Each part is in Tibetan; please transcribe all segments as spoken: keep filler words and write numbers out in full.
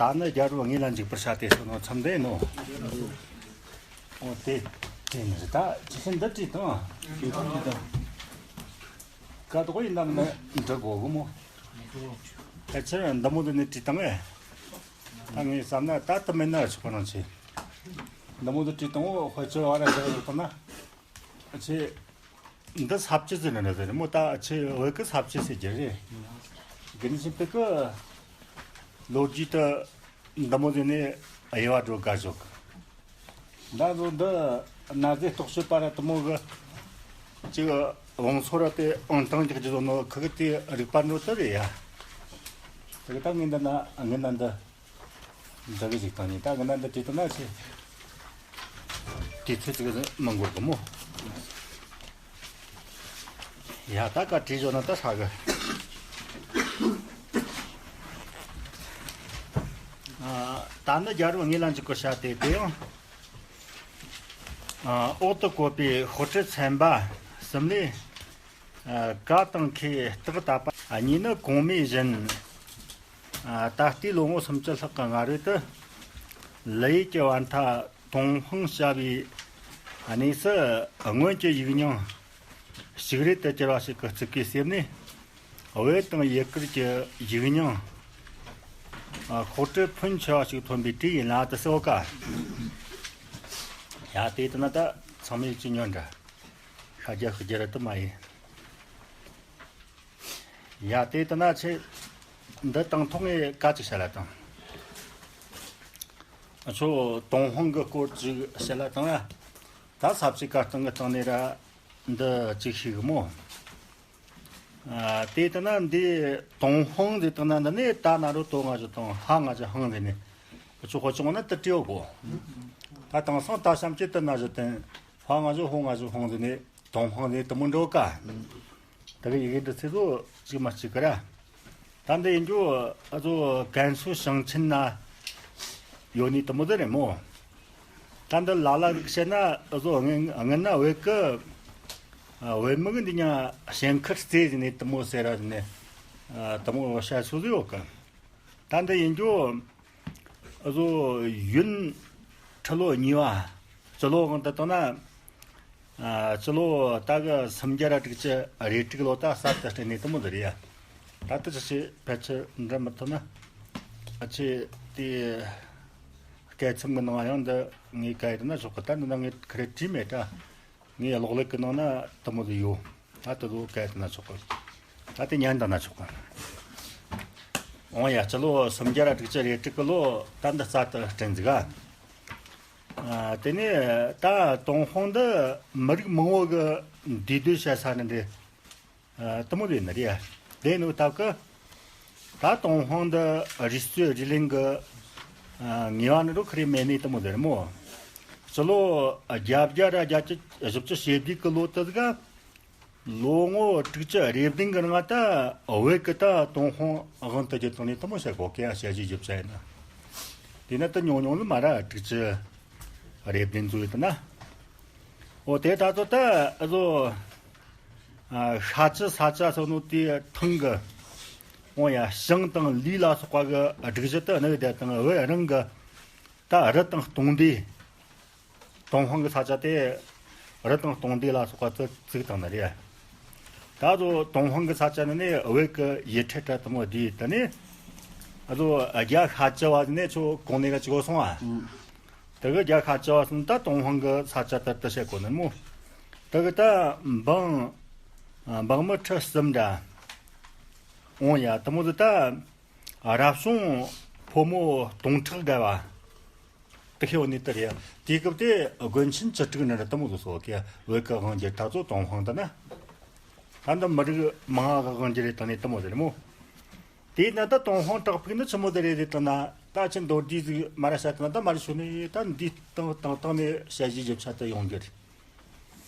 ད་ནི་རྒྱལ་པོ་དངོས་ལ་འཇུག་པར་བྱ་སྟེ་གསུངས་ནོ་མཚམས་འདི་ཡིན་ནོ། འོ་དེ་དེ་ནི་ད་ཅི་ཤེས་འདི་བྲིས་དང་། ཀ་དོག་ཡིན་ནམ་ནི་འབྲི་དགོ་གི་མོ། ཕལ་ཆེར་འདི་མོ་འདི་ནི་བྲིས་དང་ངས། ད་ངས་བསམ་ན་ད་དུ་མེད་ན་ཆོག་པ་རང་ཆེ། འདི་མོ་འདི་བྲིས་དང་འོ་དཔེ་ཆ་བ་ར་བཞག་ཡོད་དང་ན། ཆེ། འདི་ས་བཅད་ཟེར་ནི་རེད་ཟེར་མོ། ད་ཆེ་བོད་ཀྱི་ས་བཅད་ཟེར་རྒྱུ་རེད། དགེ་འདུན་ཆོས་འཕེལ་གི་ལོ་རྒྱུས་དུ་འདི་མོ་ཟེར་ནས་དབྱེ་བ་འགྲོ་དགའ་ཞོག། ད་ལོ་འདི་གནའ་རྫས་རྟོག་དཔྱོད་པ་ར་དུ་མོ་གི་ཅིག་བང་སོ་ར་དེ་ཨང་གྲངས་རྒྱག་རྒྱུ་བཟོ་ནོ་ཁི་གི་དེ་རིག་པ་འགྲོ་དུ་རེད་ཡ། དེ་གི་ད་ངས་འདི་ན་ངས་ན་འདི། འདྲ་གི་ཞིག་བཏང་ནས་ད་གི་ན་འདི་བྲིས་ཐུབ་ན་ཆེ། དུས་ཚོད་ཅིག་མི་འགོར་གི་མོ། ཡ་ད་ག་བྲིས་བཞག་ན་ད་ཧྲ་གི། ཨ། ད་ནི་རྒྱལ་པོ་དངོས་ལ་འཇུག་གི་བྱ་སྟེ་དེ་ཡང་། ཨ། འོག་ཏུ་བཀོད་པའི་ཤོག་དྲིལ་ཚན་པ་གསུམ་ལས། ཨ། ཀ་དང་ཁའི་རྟགས་བཏབ་པ་གཉིས་ནི་གོང་སྨོས་བཞིན། ཨ། ད་ལྟའི་ལོ་ངོ་སུམ་ཅུ་ལྷག་གི་སྔ་རོལ་དུ་ལི་ཡུལ་གྱི་བར་མཐའ་ཏུང་ཧོང་བྱ་བའི་གནས་སུ་སྔོན་གྱི་ཡིག་རྙིང་ཞིག་རལ་དུ་གྱུར་བ་ཞིག་གི་རྩིབས་ཀའི་གསེབ་ནས་བོད་དང་ཡུལ་སྐོར་གྱི་ཡིག་རྙིང་ཤོག་དྲིལ་ཕོན་ཆེ་བ་ཞིག་ཐོན་པའི་བྲིས་ཡིན་ལ་དུ་གསལ་བ་ཀ། ཡ་དེ་ལྟ་ན་ད་ཚང་མས་ཅི་ཉོན་འདྲ། ཤ་རྒྱགས་ཤི་རྒྱགས་ར་དུ་མ་ཡིན། ཡ་དེ་ལྟ་ན་ཆེ། འདི་དང་ཐོག་ངས་བཀའ་ཅིག་བཤད་ལ་དང་། ཁྱོད་ཏུང་ཧོང་གི་སྐོར་ཅིག་བཤད་ལ་དང་ཡ། ད་ས་བཅད་བཀའ་སྟངས་གི་སྟེང་ནས་ར་འདི་ཅིག་ཤེས་གི་མོ། ཨ། དེ་ལྟ་ན་འདི་ཏུང་ཧོང་ཟེར་དང་ན་འདི་ནས་ད་ན་རོ་ཏོ་ང་ཞུ་དང་ཧ་ང་ཞུ་ཧང་ཟེར་ནས། ཁྱོད་ཧོ་ཅུང་ན་དུ་སྤྲེའུ་གོ། ད་དེང་སང་ད་བྱམས་ཀྱི་དུ་ན་ཞུ་དེ། ཧ་ང་ཞུ་ཧོ་ང་ཞུ་ཧོང་ཟེར་ནས། ཏུང་ཧོང་ནས་དུ་མོ་འགྲོ་ཀ། ད་གི་ཡི་གེ་འདི་ཚེ་ཚོ་གཅིག་མ་གཅིག་གི་ར། ད་འདི་ཡིན་རྒྱུ་ཨ་ཚོ་ཀན་སུའུ་ཞིང་ཆེན་ན་ཡོད་ནི་དུ་མོ་དེ་རེད་མོ། ད་འདི་ལ་ལ་རིག་བཤད་ན་ཨ་ཚོ་སྔན་སྔན་ན་བོད་གི་ཨ་བོད་མི་གི་འདི་ཉ་ཞེན་ཁར་རྩེ་ཟེར་ནས་དུ་མོ་ཟེར་ར་ནས་ཨ་དུ་མོ་བཤད་སུ་ཟེར་ཡོད་གི། ད་འདི་ཡིན་རྒྱུ། ཨ་ཟོ་ཡུན་ཁྲི་ལོ་གཉིས་པ། སྤྱི་ལོ་གང་དུ་བཏང་ན། ཨ། སྤྱི་ལོ་ད་གི་སུམ་བརྒྱ་ར་དྲུག་ཅུ་རེ་དྲུག་ལོ་ད་གསར་དུ་སྤྲད་ནས་དུ་མོ་འདི་རེད་ཡ། ད་ལྟ་ཅི་ཞིག་ཕལ་ཆེར་འདྲ་མི་ཐུབ་ན། ཨ་ཅེ་དེ་སྐད་ཚིག་གི་ནང་ཡང་འདི་ངས་ག་ཡི་ན་ཆོག་གི། ད་འདི་ན་ངས་ཁ་རེ་བྲིས་མེད་ད། ངའི་གློག་ཀླད་ཀྱི་ནང་ན་དུ་མོ་ཟིག་ཡོད། ད་དུ་ཟོ་ག་ཡི་ན་ཆོག་གི། ད་དེ་ཉན་ད་ན་ཆོག་གི། འོང་ཡ། སྤྱི་ལོ་སུམ་བརྒྱ་ར་དྲུག་ཅུ་རེ་དྲུག་གི་ལོ་ད་འདི་རྩ་དུ་སྤྲིན་ཟིག་ག། ཨ། དེ་ནས་ད་ཏུང་ཧོང་འདི་མི་རིགས་མང་བོ་གི་འདུས་སྡོད་བྱེད་ས་ནི་འདི། ཨ། དུ་མོ་ཟིག་ནི་རེད། དེ་ནི་སྟབས་ཀི། ད་ཏུང་ཧོང་འདི་རུས་ཚོད་རུས་གླིང་གི། ཨ། ངེས་པ་ནི་རུ་ཁི་རེ་མེད་ནི་དུ་མོ་ཟིག་རེད་མོ། སྤྱི་ལོ་བརྒྱད་བརྒྱ་ར་བརྒྱད་ཅུ་བཞི་བཅུ་ཞེ་བརྒྱད་གི་ལོ་དུ་ཟིག་ག། ལོ་ངོ་དྲུག་ཅུ་རེ་བདུན་གི་ནང་ད་བོད་ཀྱི་ད་ཏུང་ཧོང་དབང་དུ་བསྒྱུར་བཏང་ནས་དུ་མོ་བཤད་གོ་ཀི་ཡ། བཤད་རྒྱུ་བརྒྱབ་བྱ་ཡིན་ན། དེ་ན་ད་ཉུང་ཉུང་ལ་མ་ར་དྲུག་ཅུ་རེ་བདུན་ཚོ་ཡོད་ན། འོ་དེ་ད་ཚོ་ད་ཨ་ཚོ། ཨ། ཤ་ཅི་ས་ཅ་སོ་ནོ་དེ་ཐང་གི། འོ་ཡ། ཞིང་དང་ལུད་ལ་སོགས་པ་གི་སྒྲིག་གཞི་དུ་གནས་དེ་དང་བོད་རང་གི་ད་རི་དང་སྟོང་སྡེ། ཏུང་ཧོང་གི་ས་ཆ་དེ་རི་དང་སྟོང་སྡེ་ལ་སོགས་པ་ཚོ་བཙུགས་བཏང་ནི་རེད། ད་ཚོ་ཏུང་ཧོང་གི་ས་ཆ་ནི་ནི་བོད་ཀྱི་ཡུལ་ཁྲི་གྲལ་དུ་མོ་བསྡུས། དེ་ནས་ཨ་ཚོ་རྒྱ་ཤ་ཅི་བ་ནི་ཚོ་གོང་ནས་ག་ཅི་གོ་སོང་བ། ཨང་། དེ་གི་རྒྱ་ཤ་ཅི་བ་སོང་ད་ཏུང་ཧོང་གི་ས་ཆ་དེར་དུ་བཤད་གོ་ནི་མོ། དེ་གི་ད་འབངས་འབངས་མི་ཁྲི་གསུམ་འདྲ། འོང་ཡ། དུ་མོ་ཟིག་ད་རབ་བྱུང་ཕོ་མོ་སྟོང་ཕྲག་བརྒལ་བ། དེ་ཁེ་བོ་ནི་དེ་རེད། དེའི་སྐབས་དེ་དགོན་ཆེན་བཅུ་དྲུག་ནི་རེད་དུ་མོ་ཟིག་སོ་ཀི་བོད་ཀྱི་དབང་སྒྱུར་ད་ཚོ་ཏུང་ཧོང་དུ་ན། ད་འདི་མི་རིགས་མང་ང་གི་དབང་སྒྱུར་རེད་དང་ནི་དུ་མོ་ཟིག་རེད་མོ། དེས་ན་ད་ཏུང་ཧོང་བྲག་ཕུག་ནི་ཆི་མོ་ཟིག་རེད་ཟེར་དང་ན། ད་ཆི་མདོར་བསྡུས་ཟིག་མ་ར་བཤད་དང་ན་ད་མ་ར་ཞུ་ནི་ད་འདི་སྟེང་སྟེང་སྟེང་ནས་བཤད་གཞི་བརྒྱབ་བྱ་དུ་ཡོང་རྒྱུ་རེད།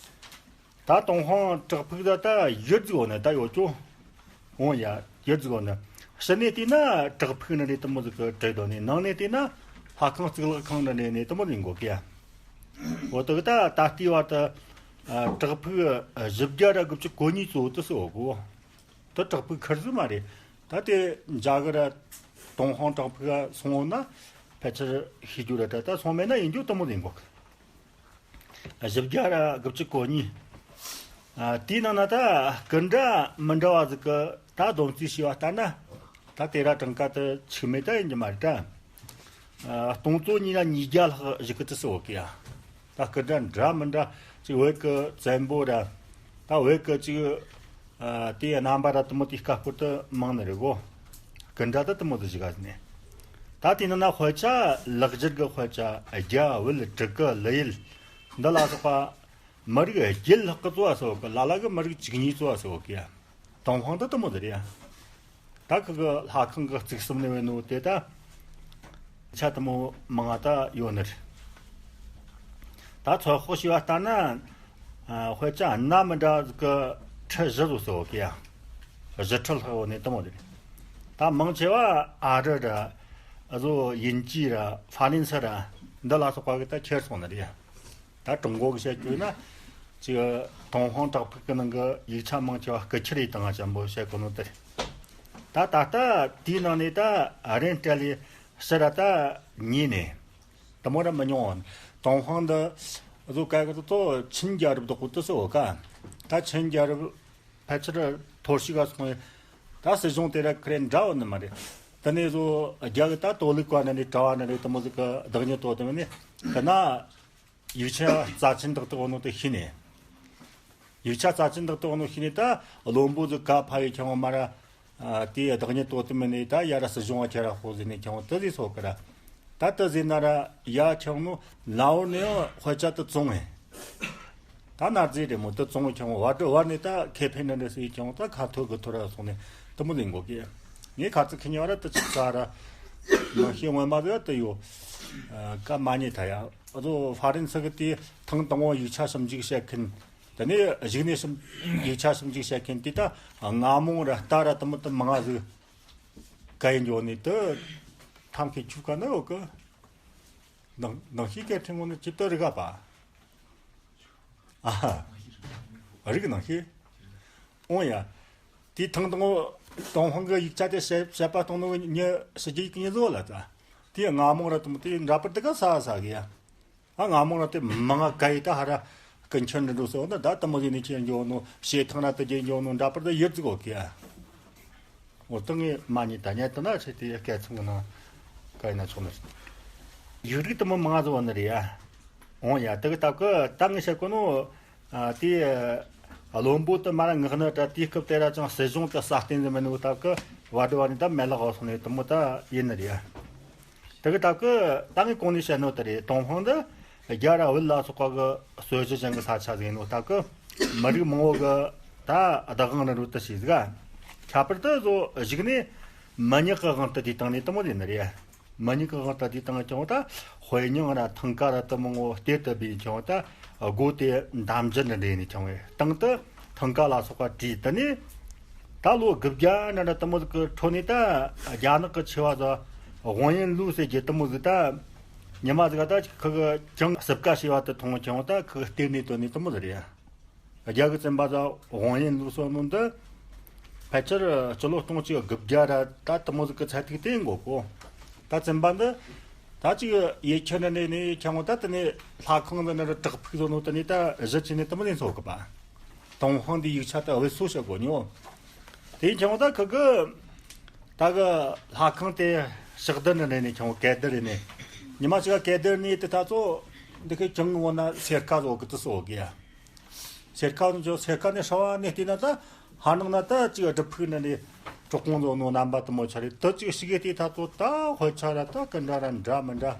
ད་ཏུང་ཧོང་བྲག་ཕུག་ད་ད་ཡུལ་ཟིག་འོ་ནི་ད་ཡོད་ཀྱོ། འོང་ཡ། ཡུལ་ཟིག་འོ་ནི། ཕྱི་ནས་བལྟས་ན་བྲག་ཕུག་ནི་རེད་དུ་མོ་ཟིག་གི་གྲས་དོ་ནི། ནང་ནས་བལྟས་ན་ལྷ་ཁང་གཙུག་ལག་ཁང་ནི་རེད་ནི་དུ་མོ་ཟིག་གོ་ཀི་ཡ། འོ་དེ་གི་ད་ད་ལྟའི་བར་དུ་ཨ་བྲག་ཕུག་བཞི་བརྒྱ་ར་དགུ་བཅུ་གོ་གཉིས་གཙོ་བོ་དུ་སུ་འོ་གོ། དུ་བྲག་ཕུག་ཁུར་ཟིག་མ་རེད། ད་དེ་འཇའ་གི་ར། ཏུན་ཧོང་བྲག་ཕུག་ག་སོང་ན་ཕལ་ཆེར་ཤེས་རྒྱུ་རེད། ད་ད་སོང་མེད་ན་ཡིན་རྒྱུ་དེ་མོ་ཡིན་གོ། བཞི་བརྒྱ་ར་དགུ་བཅུ་གོ་གཉིས། ཨ། དེའི་ནང་ན་ད་སྐུ་འདྲ་མི་འདྲ་བ་ཟིག་གི་ད་སྡོམ་རྩིས་བྱས་པ་ལྟར་ན། ད་དེ་ར་གྲངས་ཀ་དེ་ཆིག་མེད་ད་ཡིན་གྱི་མ་རེད་ད། ཨ། སྟོང་ཚོ་གཉིས་ན་ཉིས་བརྒྱ་ལྷག་བཞུགས་གི་དུ་སི་འོ་གི་ཡ། ད་སྐུ་འདྲ་འདྲ་མི་འདྲ་ཅིག་བོད་གི་བཙན་པོ་ར། ད་བོད་གི་ཅིག་ཨ། དེའི་རྣམ་པ་ར་དེ་མོ་དེའི་སྐབས་སྐོར་དུ་མང་ནི་རེད་གོ། སྐུ་འདྲ་ད་དེ་མོ་དེ་བཞུགས་ག་ནས། ད་དེ་ནང་ན་དཔེ་ཆ་ལེགས་སྦྱར་གི་དཔེ་ཆ་རྒྱ་བོད་གྲི་གུ་ལི་ཡུལ་འདི་ལ་སོགས་པ་མི་རིགས་བརྒྱད་ལྷག་གི་གཙོ་བ་སོགས་གི་ལ་ལ་གི་མི་རིགས་བཅུ་གཉིས་གཙོ་བ་སོགས་གི་ཡ། ཏུན་ཧོང་ད་དེ་མོ་དེ་རེད་ཡ། ད་ཁི་གི་ལྷ་ཁང་གི་བརྩིགས་གསུམ་ནས་བས་ནོ་དེ་ད་ཆ་དེ་མོ་མང་ང་ད་ཡོད་ནི་རེད། ད་ཚོད་དཔག་བྱས་པ་ལྟར་ན། ཨ། དཔེ་ཆ་སྣ་མི་འདྲ་གི་ཁྲི་བཞི་བཟོ་ཟེར་བ་གི་ཡ། བཞི་ཁྲི་ལྷག་ཡོད་ནི་དེ་མོ་རེད། ད་མང་ཆེ་བ་ཨ་རི་ར། ཨ་ཟོ་དབྱིན་ཇི་ར་ཧྥ་རན་སི་ར་འདི་ལ་སོགས་པ་གི་ད་ཁྱེར་སོང་ནི་རེད་ཡ། ད་ཀྲུང་གོ་གི་བཤད་རྒྱུ་ན་ཅིག་ཏུན་ཧོང་བྲག་ཕུག་གི་ནང་གི་ཡིག་ཆ་མང་ཆེ་བ་སྐུ་ཁྱེར་ཡི་དང་ཅན་པོ་བཤད་གོ་ནོ་དེ་རེད། ད་ད་ལྟ་དེའི་ནང་ནས་ད་རིན་བསྲེལ་ལས་ཕྱིར་ར་ད་ཉེ་ནས་དེ་མོ་ར་མི་ཉུང་བ། ཏུན་ཧོང་འདི་བཟོ་ག་གི་ཏོ་ཆིན་རྒྱལ་རབས་བདག་པོ་དུ་སི་འོ་ག། ད་ཆིན་རྒྱལ་རབས་ཕལ་ཆེར་ཐོར་ཞིག་ག་སོང་བས། ད་སྲིད་གཞུང་དེ་ར་ཁ་རེ་འདྲ་བ་ནི་མ་རེད། དེ་ནས་བཟོ་རྒྱ་གི་ད་དོ་ལུགས་བ་ན་རེད་གྲྭ་བ་ན་རེད་དེ་མོ་ཟིག་གི་བདག་ཉིད་དོ་དེ་མིན་ནི་གི་ན། ཡིག་ཆ་རྩ་ཆེན་དག་ཏུ་བ་ནོ་དེ་ཤི་ནས། ཡིག་ཆ་རྩ་ཆེན་དག་ཏུ་བ་ནོ་ཤི་ནས་ད་བློན་པོ་ཟིག་ག་ཕ་ཡི་ཁྱང་བ་མ་ར། ཨ། དེ་བདག་ཉིད་དོ་དེ་མིན་ནི་ད་ཡ་ར་སྲིད་གཞུང་བ་ཁྱེད་ར་ཧོ་ཟིན་ནས་ཁྱང་བ་དེ་ཟིག་སོ་གི་ར། ད་དེ་ཟིན་ན་ར་ཡ་ཁྱང་ནོ་ལ་འོར་ནས་ཡང་དཔེ་ཆ་དེ་བཙོང་ངས། ད་ན་རྫས་རེད་མོ་དེ་བཙོང་ངས་ཁྱང་བ་བར་དུ་བར་ནས་ད་ཁེ་ཕན་ནི་འདྲ་ཟིག་ཁྱང་བ་ད་ཁ་ཐོ་གི་ཐོ་ར་སོང་ནས་དེ་མོ་ལེན་གོ་གི། ངས་ཁ་ཚིག་ཁི་ཉེ་བ་ར་དེ་ཅིག་ཙ་ར། ནང་ཤེས་ངོ་མ་ཟིག་དེ་ཡོད། ཨ། ཀ་མ་ཉེ་ཐ་ཡ། ཨ་ཟོ་ཧྥ་རན་སི་གི་དེ་ཐེངས་དང་བོ་ཡིག་ཆ་ཞིབ་འཇུག་བྱེད་མཁན། དེ་ནས་གཞུག་ནས་ཞིབ་ཡིག་ཆ་ཞིབ་འཇུག་བྱེད་མཁན་དེ་ད་སྔ་མོ་ར་ལྟ་ར་དེ་མོ་དེ་མང་ང་ཟིག་ག་ཡིན་འགྱོ་ནས་དེ་ཐམ་ཁའི་ཆུ་ཁ་ན་འོ་གི། ནང་ནང་ཤེས་སྐད་ཕྲེང་བོ་ནི་ཅི་ལྟར་རིག་ག་པ། ཨ་ཧ། རིག་ནང་ཤེས། འོང་ཡ། དེ་ཐང་དང་ཏུན་ཧོང་གི་ཡིག་ཆ་དེ་བཤད་བཤད་པ་གཏོང་ནོ་ཉི་ཕྱི་རྒྱལ་གི་ཉི་བཟོ་ལ་ད། དེ་སྔ་མོ་ར་དེ་མོ་དེ་འདྲ་པར་དེ་ག་ས་ས་གི་ཡ། ཨ། སྔ་མོ་ར་དེ་མང་ང་ག་ཡི་ད་ཧ་ར་ཀུན་ཁྱོད་འདྲ་འགྲོ་སོ་ན་ད་དེ་མོ་ཡིན་ནི་ཁྱེད་འགྱོ་ནོ་བྱེ་ཐང་ར་དེ་རྒྱལ་འགྱོ་ནོ་འདྲ་པར་དེ་ཡོད་ཟིག་གོ་གི་ཡ། འོ་ད་ངས་མ་ཉེས་ད་ཉེས་ད་ན་ཆེ་དེ་སྐད་ཚང་གི་ནང་ག་ཡིན་ན་ཆོག་ནི་རེད། ཡིག་རིགས་དེ་མོ་མང་ང་བཟོ་བ་ནི་རེད་ཡ། འོང་ཡ། དེ་གི་སྟབས་ཀི་ད་ངས་བཤད་གོ་ནོ། ཨ། དེ་བློན་པོ་དེ་མ་ར་ངག་ནི་ད་དེའི་སྐབས་དེ་ར་ཅང་སྲིད་གཞུང་དེ་སྲ་བརྟན་ཟིན་མི་ནུ་སྟབས་ཀི་བ་དྲི་བ་ནི་ད་མེད་ལག་འོ་སོང་ནས་དེ་མོ་ད་ཡིན་ནི་རེད་ཡ། དེ་གི་སྟབས་ཀི་ད་ངས་གོང་ནས་བཤད་ནོ་དེ་རེད། ཏུན་ཧོང་འདི་རྒྱ་ར་བོད་ལ་སོགས་པ་གི་སྲོལ་རྒྱུན་ཅན་གི་ས་ཆ་ཟིག་ཡིན་ནོ་སྟབས་ཀི་མི་རིགས་མང་བོ་གི་ད་བདག་དབང་ནི་རུ་དུ་ཞིག་ཟིག་ཁྱད་པར་དུ་བཟོ་གཞུག་ནས་མི་ཉག་གི་དབང་དུ་དེ་བཏང་ནས་དེ་མོ་ཡིན་ནི་རེད་ཡ། མི་ཉག་གི་དབང་དུ་དེ་བཏང་ཀྱང་ད་དཔེ་རྙིང་ར་ཐང་ཀ་ར་དེ་མང་བོ་སྟེར་དུ་བས་ཀྱང་ད་སྒོ་དེ་འདམ་རྒྱུ་འདྲ་འདྲ་ནས་ཀྱང་བས་སྟེང་དུ་ཐང་ཀ་ལ་སོགས་པ་བྲིས། དེ་ནས་ད་ལོ་དགུ་བརྒྱ་འདྲ་འདྲ་དེ་མོ་ཟིག་གི་འཕྲོ་ནས་ད་རྒྱ་ནག་གི་ཆེ་བ་ཟ་ཝང་ཡན་ལུའུ་ཟེར་གྱི་དེ་མོ་ཟིག་ད་ཉི་མ་ཟིག་ད་ཁི་གི་ཅང་སྲིབ་ཀ་ཤེས་པ་དེ་མཐོང་ཀྱང་ད་ཁི་གི་སྟེར་ནས་དོན་ནས་དེ་མོ་ཟིག་རེད། རྒྱ་གི་བཙུན་པ་ཟ་ཝང་ཡན་ལུའུ་སོགས་ནོ་འདི་ཕལ་ཆེར་སྤྱི་ལོ་སྟོང་གཅིག་དགུ་བརྒྱ་ར་ད་དེ་མོ་ཟིག་གི་ཚད་ཐིག་དེ་ཡིན་དགོས་གོ། ད་བཙུན་པ་འདི་ད་ཅིག་ཡེ་ཁྱི་ནི་ནས་ནས་ཁྱང་བོ་ད་དེ་ནས་ལྷ་ཁང་འདི་ནི་ར་བྲག་ཕུག་བཟོ་ནོ་དེ་ནས་ད་གཞི་ཆེ་ནས་དེ་མོ་ལེན་ཚོགས་གི་པ། ཏུན་ཧོང་འདི་ཡིག་ཆ་ད་བེད་སོ་བྱ་དགོས་ཉོ། དེ་ཡིན་ཁྱང་བོ་ད་ཁི་གི་ད་གི་ལྷ་ཁང་དེ་ཕྱག་བདར་ནི་ནས་ནས་ཁྱང་བོ་གད་བདར་རེ་ནས་ཉི་མ་ཅིག་ག་གད་བདར་ནས་དེ་ད་ཚོ་འདི་ཁའི་ཅང་བོ་ན་སེར་ཁ་བཟོ་གི་དུ་སོ་གི་ཡ། སེར་ཁ་ནི་ཇོ་སེར་ཁ་ནི་ཧྲ་བ་ནི་བལྟས་ན་ད་ཧ་ནང་ན་ད་ཅིག་སྒྲུབ་ཕུག་ནི་ནི་གྲོགས་གོང་བཟོ་ནོ་རྣམ་པ་དུ་མོ་ཆ་རེད། དུ་ཅིག་ཞིག་གི་དེ་ད་ཚོ་ད་དཔེ་ཆ་ར་ད་ཀི་འདྲ་ར་འདྲ་མི་འདྲ།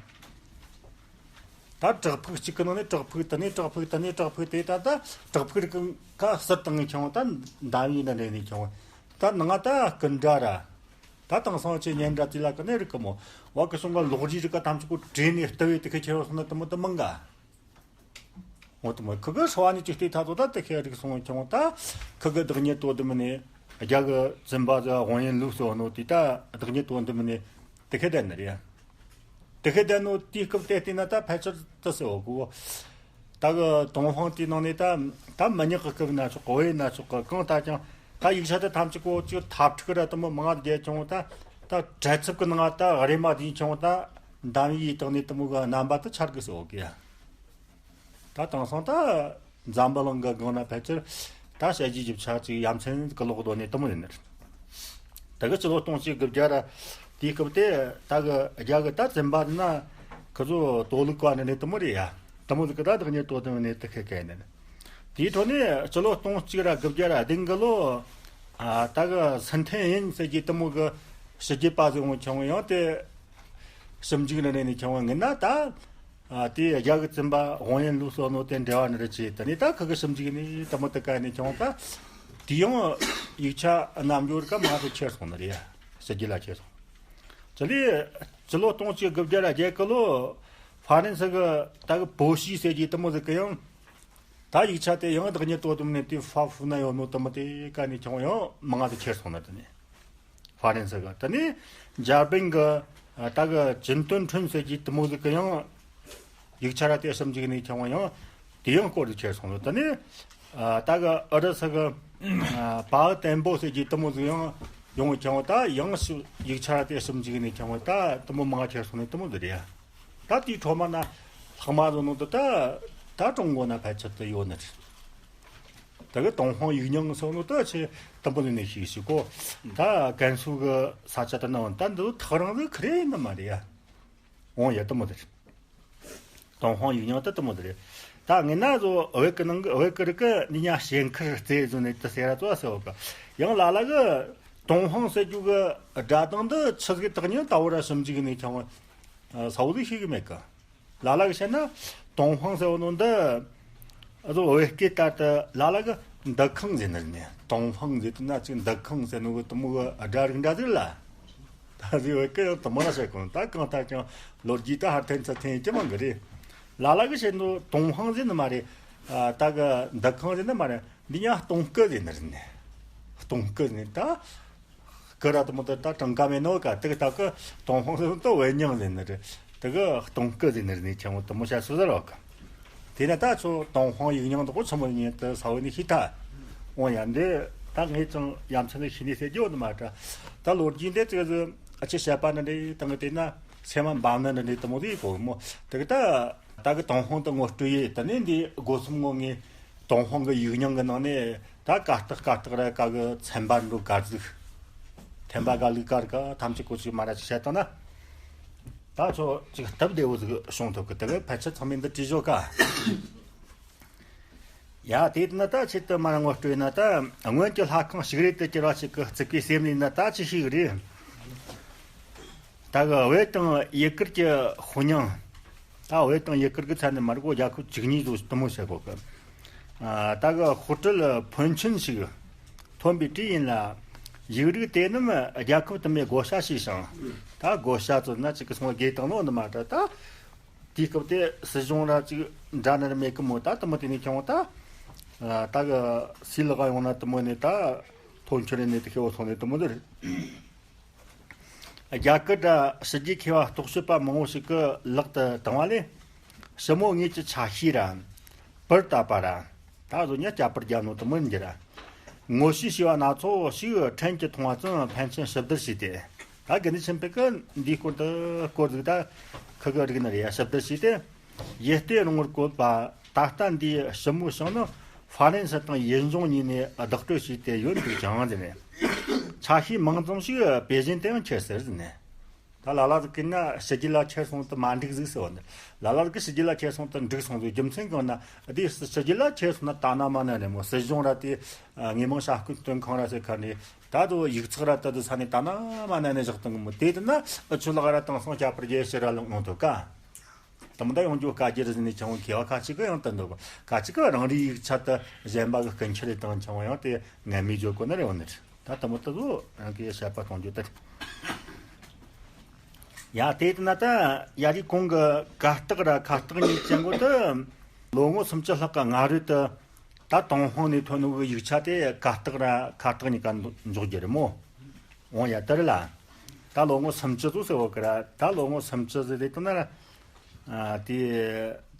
ད་བྲག་ཕུག་གཅིག་གི་ནང་ནས་བྲག་ཕུག་དེ་ནས་བྲག་ཕུག་དེ་ནས་བྲག་ཕུག་དེ་ད་ད་བྲག་ཕུག་རིགས་ཀ་ཟུར་དང་ངེས་ཁྱོང་ད་འདམ་ཡིན་ན་འདྲེ་ནས་ཁྱོང་ད་ནང་ད་ཀི་འདྲ་ར། ད་དེང་སང་ཆེ་ཉན་འདྲ་དེ་ལ་ཀི་ནས་རིགས་ཀི་མོ་བ་ཀི་སོང་ག་ལོག་རིས་རིགས་ཀ་ཐམས་ཅད་ཀོ་བྲེས་ནས་ལྟ་བའི་དེ་ཁི་ཁྱེར་བ་སོང་ན་དུ་མོ་དུ་མང་ག་འོ་དུ་མོ་ཁི་གི་ཧྲ་བ་ནི་ཅིག་ལྟོས་ད་ཚོ་ད་དེ་ཁེ་རིག་སོང་ཁྱོང་ད་ཁི་གི་བདག་ཉིད་དོ་དུ་མི་ནི་རྒྱ་གི་བཙུན་པ་ཟ་ཝང་ཡན་ལུགས་སོ་ནོ་དེ་ད་བདག་ཉིད་དོ་དུ་མི་ནི་དེ་ཁེ་ད་ནི་རེད། དེ་ཁེ་ད་ནོ་དེའི་སྐབས་དེ་བལྟས་ན་ད་ཕལ་ཆེར་དུ་སེ་འོ་གོ་ད་གི་ཏུན་ཧོང་དེའི་ནང་ནས་ད་ད་མི་ཉག་གི་སྐབས་ན་ཆོག་གི་བོད་ཡིན་ན་ཆོག་གི་གང་ལྟར་ཀྱང་ད་ཡིག་ཆ་དེ་ཐམས་ཅད་གོ་ཅིག་ཐབས་ཁྲུག་ར་དུ་མོ་མང་ང་རྒྱལ་ཁྱོང་ད་ ད་བྲེལ་འཚུབ་ཀྱི་ནང་ད་རེམ་མ་དེ་ཆུང་ད་འདམ་ཡིག་བཏང་ནས་དེ་མོ་གི་རྣམ་པ་དེ་འཆར་གི་སོ་གི་ཡ། ད་དེང་སང་ད་འཛམ་བུ་གླིང་གི་སྒང་ན་ཕལ་ཆེར་ད་ཞལ་གྱི་ཞིབ་ཆ་ཅིག་ཡ་མཚན་གི་ལོག་སྡོད་ནས་དེ་མོ་ཡིན་ནི་རེད། ད་གི་སྤྱི་ལོ་སྟོང་གཅིག་དགུ་བརྒྱ་ར་དེའི་སྐབས་དེ་ད་གི་རྒྱ་གི་ད་བཙན་པ་ན་ཁི་ཚོ་དོ་ལུག་པ་ནི་ནི་དེ་མོ་རེད་ཡ། དེ་མོ་ཟིག་གི་ད་བདག་ཉིད་དོ་དམ་ནས་དེ་ཁེ་ཁེ་ནས། དེའི་འཕྲོ་ནས་སྤྱི་ལོ་སྟོང་གཅིག་ར་དགུ་བརྒྱ་ར་བདུན་གི་ལོ། ཨ་ད་གི་སི་ཐན་ཡིན་ཟེར་གྱི་དེ་མོ་གི་ཕྱི་རྒྱལ་པ་ཟིག་འོང་ཁྱོང་ཡང་དེ་ཞིབ་འཇུག་ནི་ནས་ནས་ཁྱོང་ངི་ན་ད། ཨ་དེ་རྒྱ་གི་བཙུན་པ་ཝང་ཡན་ལུའུ་སོ་ནོ་དེ་འབྲེལ་བ་ནི་རེ་ཆེ་དེ་ནས་ད་ཁི་གི་ཞིབ་འཇུག་ནི་དེ་མོ་དེ་ག་ནས་ཁྱོང་ད། དེ་ཡང་ཡིག་ཆ་རྣམ་འགྱུར་ག་མང་དུ་ཁྱེར་སོང་ནི་རེད་ཡ། ཕྱི་རྒྱལ་ལ་ཁྱེར་སོང་། དེ་ལས་སྤྱི་ལོ་སྟོང་གཅིག་དགུ་བརྒྱ་ར་བརྒྱད་གི་ལོ་ཧྥ་རན་སི་གི་ད་གི་པོ་ཤི་ཟེར་གྱི་དེ་མོ་ཟིག་གི་ཡང་། ད་ཡིག་ཆ་དེ་ཡང་བདག་ཉིད་དོ་དམ་ནས་དེ་ཧྥ་ཧྥུ་ན་ཡོད་ནོ་དེ་མོ་དེ་ག་ནས་ཁྱོང་ཡང་མང་དུ་ཁྱེར་སོང་ན་དེ་ནས། ཧྥ་རན་སི་གི་དེ་ནས་འཇར་པན་གི་ད་གི་ཅིན་ཏོན་ཁྲུན་ཟེར་གྱི་དེ་མོ་ཟིག་གི་ཡང་ཡིག་ཆ་ར་དེ་ཞིབ་འཇུག་ནས་ཁྱོང་ཡང་དེ་ཡང་སྐོར་དུ་ཁྱེར་སོང་ནོ་དེ་ནས། ད་གི་ཨུ་རུ་སུ་གི་པའོ་ཏན་པོ་ཟེར་གྱི་དེ་མོ་ཟིག་ཡང་ཡོང་ཁྱོང་ད་ཡང་ཞིབ་ཡིག་ཆ་ར་དེ་ཞིབ་འཇུག་ནས་ཁྱོང་ད་དེ་མོ་མང་ཁྱེར་སོང་ནས་དེ་མོ་ཟིག་རེད་ཡ། ད་དེའི་འཕྲོ་མ་ན་ལྷག་མ་བཟོ་ནོ་དེ་ད་ད་ཀྲུང་གོ་ན་ཕལ་ཆེར་དུ་ཡོད་ནི་རེད། ད་གི་ཏུན་ཧོང་ཡིག་རྙིང་སོགས་ནོ་ད་ཆེ་དུམ་བུ་ནས་ནས་ཤིག་ཤིག་གོ། ད་ཀན་སུའུ་གི་ས་ཆ་དེ་ནང་ད་འདི་ཐག་རིང་ཟིག་ཁི་རེ་ནི་མ་རེད་ཡ། འོང་ཡ་དེ་མོ་དེ་རེད། ཏུན་ཧོང་ཡིག་རྙིང་དེ་དེ་མོ་དེ་རེད། ད་ངས་ན་བཟོ་བོད་ཀྱི་ནང་གི་བོད་ཀྱི་རིགས་ཀྱི་འདི་ཉ་ཞེན་ཁུར་རྩེ་བཟོ་ནས་དེ་ཟེར་ར་ཙོ་ཟེར་བ་གི། ཡང་ལ་ལ་གི་ཏུན་ཧོང་ཟེར་རྒྱུ་གི་སྒྲ་གདངས་འདི་ཆི་ཟིག་དག་ཉིན་ད་བོ་ར་ཞིབ་འཇུག་ནས་ཁྱོང་ས་བོ་ཟིག་ཤེས་གི་མེད་གི། ལ་ལ་གི་བཤད་ན་ཏུང་ཧྥང་ཟེར་བ་ནོ་འདི་ཨ་ཟོ་བོད་སྐད་ལྟར་དུ་ལ་ལ་གི་འདུ་ཁང་ཟེར་ནི་རེད་ནས། ཏུང་ཧྥང་ཟེར་དུས་ན་ཅིག་འདུ་ཁང་ཟེར་ནོ་གི་དུ་མོ་གི་སྒྲ་རིགས་འདྲ་ཟིག་ལ། ད་ཟེར་བོད་སྐད་ཡང་དུ་མོ་ལ་བཤད་གོ་ད་གང་ལྟར་ཀྱང་ལོ་རྒྱུས་ད་ཧར་ཐེན་ཚ་ཐེན་ཅི་མང་གི་རེད། ལ་ལ་གི་བཤད་ནོ་ཏུང་ཧྥང་ཟེར་ནི་མ་རེད། ད་གི་འདུ་ཁང་ཟེར་ནི་མ་རེད། འདི་ཉ་སྟོང་སྐུ་ཟེར་ནི་རེད་ནས། སྟོང་སྐུ་ཟེར་ནི་ད། སྐུ་ར་དུ་མོ་དུ་ད་གྲངས་ཀ་མེད་ནོ་ཀ་དུ་ད་གི་ཏུང་ཧྥང་ཟེར་དུ་བོད་རྙིང་ཟེར་ནི་རེད། དུ་གི་སྟོང་སྐུ་ཟེར་ནི་རེད་ནི་ཆེན་མོ་དུ་མོ་བཤད་སུ་ཟེར་བ་ཀ། དེ་ནས་ད་ཚོ་ཏུང་ཧྥང་ཡིག་རྙིང་དུ་གོ་ཆེན་མོ་ཉིད་དུ་ས་བོ་ནི་ཤི་ཐ། འོང་ཡ་འདི་ད་ངས་ཅང་ཡ་མཚན་ནི་ཤི་ནི་ཟེར་རྒྱུ་ནི་མ་ད། ད་ལོ་རྒྱུས་འདི་ཙི་ཟི་ཨ་ཅི་བཤད་པ་ནི་འདི་དང་གི་དེ་ན་སེམས་མ་འབའ་ནི་འདི་དུ་མོ་དེ་གོ་མོ་དུ་གི་ད། ད་གི་ཏུང་ཧྥང་དུ་ངོ་སྤྲོད་ཡེ་དུ་ནི་འདི་སྒོ་གསུམ་ངོ་ངས། ཏུང་ཧྥང་གི་ཡིག་རྙིང་གི་ནང་ནས་ད་ཀ་སྟག་ཀ་སྟག་ར་ཀ་གི་ཚན་པ་འགྲོ་གར་ཟིག་ཐན་པ་ག་ལུག་གར་ག་ཐམས་ཅད་གོ་ཅིག་མ་ར་ཅིག་བཤད་བཏང་ན། ད་ཚོ་ཅིག་སྟབས་བདེ་བོ་ཟིག་བྱུང་ཐུབ་གི་དེ་གི་ཕལ་ཆེར་ཚང་མས་འདི་བྲིས་བཞོ་ཀ། ཡ་དེ་ན་ད་ཆེད་དུ་མ་ར་ངོ་སྤྲོད་ན་ད་སྔོན་གྱི་ལྷ་ཁང་ཞིག་རེད་དུ་གྱུར་བ་ཞིག་གི་རྩིག་པའི་སེམས་ནས་ན་ད་ཅི་ཞིག་རེད། ད་གི་བོད་དང་ཡུ་གུར་གྱི་དཔོན་ཉང་། ད་བོད་དང་ཡུ་གུར་གྱི་ཚན་ནས་མར་གོ་རྒྱལ་ཁབ་བཅུ་གཉིས་ཚོ་དུ་མོ་བྱེད་གོ་གི། ད་གི་ཧོ་ཊལ་ཕོན་ཆེན་ཞིག་ཐོན་པའི་དུས་ཡིན་ལ། ཡིག་རིགས་དེ་རྣམས་རྒྱལ་ཁབ་དུ་མའི་བགོ་བཤའ་བྱས་ཤིང་། ད་བགོ་བཤའ་ཚོ་ན་ཅིག་གི་སོང་དགོས་བཏང་ནོ་ནི་མ་ད་ད། དེའི་སྐབས་དེ་སྲིད་གཞུང་ར་ཅིག་འདྲ་ནི་མེད་གི་མོ་ད་དུ་མོ་དེ་ནས་ཁྱོང་ད། ད་གི་སུས་ལག་ཡོང་ན་དུ་མོ་ནས་ད་ཐོན་ཆུ་རེ་ནས་དུ་ཁེ་བོ་སོང་ནས་དུ་མོ་དེ་རེད། རྒྱ་གར་དང་ཕྱི་རྒྱལ་མཁས་པ་རྟོག་དཔྱོད་པ་མང་བོ་ཞིག་གིས་ལག་ཏུ་བཏང་བ་ལས། ཞི་མོལ་དངོས་ཀྱི་ཆ་ཤས་ར། པར་བཏབ་པ་ར། ད་གཟོད་ཉ་སྐྱ་པར་རྒྱབ་ནོ་དུ་མིན་གྱི་ར། ངོ་ཤེས་བྱས་པ་སྣ་ཚོགས་ཤིག་ཕྲན་གྱིས་མཐོང་བ་ཙམ་ཕན་ཆད་ཞིབ་བསྡུར་བྱས་ཏེ། ད་དགེ་འདུན་ཆོས་འཕེལ་གྱིས་འདིའི་སྐོར་དུ་སྐོར་ཟིག་ད་ཁུ་གི་རིག་ནི་རེད་ཡ་ཞིབ་བསྡུར་བྱས་ཏེ། ཡིད་བརྟན་རུང་བར་བཀོད་པ། ད་ལྟ་འདིའི་ཞིབ་མོའི་ཞིང་ནི་ཧྥ་རན་སི་དང་ཡུལ་ལྗོངས་གཉིས་ནས་བདག་སྤྲོད་བྱས་ཏེ་ཡོད་འདུག་ཀྱང་ཟེར་ནས། ཆ་ཤས་མང་ཙམ་ཞིག་པེ་ཅིན་དུའང་ཁྱེར་ཟེར་ཟེར་ནས། ད་ལ་ལ་ཟིག་གིས་ན་ཕྱི་རྒྱལ་ལ་ཁྱེར་སོང་དུ་མ་འགྲིག་ཟིག་ཟེར་བ་ནི། ལ་ལ་ཟིག་གིས་ཕྱི་རྒྱལ་ལ་ཁྱེར་སོང་དུ་འགྲིག་སོང་ཟིག་རྒྱུ་མཚན་གང་ན་དེ་ཕྱི་རྒྱལ་ལ་ཁྱེར་སོང་ན་ད་ན་མ་ན་ནས་མོ་སྲིད་གཞུང་ར་དེ་དངོས་མང་ཞབས་སྐུལ་སྟོན་ཁང་ར་ཟེར་ཁ་ནས་ད་དུ་ཡིག་ཚགས་ར་ད་དུ་ས་ནས་ད་ན་མ་ན་ནས་བཞག་བཏང་གི་མོ་དེ་དུ་ན་ཨུ་ཆུ་ལག་ར་དང་སོང་སྐྱ་པར་རྒྱལ་ཕྱིར་ར་ལོང་ཐུབ་ཀ། དམ་ད་ཡོང་རྒྱུ་དཀའ་རྒྱུ་རེད་ཟེར་ནས་ཆང་བ་མཁས་པ་ཁ་ཅིག་གིས་ཡང་དུ་འདུག་ཁ་ཅིག་གིས་རང་རེའི་ཡིག་ཆ་དུ་གཞན་པ་གི་སྐུ་འཁྱེར་རེ་དང་ཆང་བ་ཡང་དེ་ངན་མི་བརྗོད་གོ་ནི་རེད་འོ་ནི་རེད། ད་དུ་མོ་དུ་ལོ་རང་གིས་བཤད་པ་གཏོང་རྒྱུ་དེ་རེད། ཡ་དེ་ན་ད་ཡ་རི་གོང་གི་ཀ་སྟག་ར་ཁ་སྟག་གཉིས་ཅན་གོ་དུ་ལོ་ངོ་སུམ་ཅུ་ལྷག་གི་སྔ་རོལ་དུ་ད་ཏུང་ཧོང་ནས་ཐོན་ནོ་གི་ཡིག་ཆ་དེ་ཀ་སྟག་ར་ཁ་སྟག་གཉིས་ཀ་འཇོག་རྒྱུ་རེད་མོ། འོང་ཡ་དེ་རེད་ལ། ད་ལོ་ངོ་སུམ་ཅུ་ཙམ་ཟེར་བ་གི་ར་ད་ལོ་ངོ་སུམ་ཅུ་ཟེར་དེ་དུ་ན་ར། ཨ་དེ་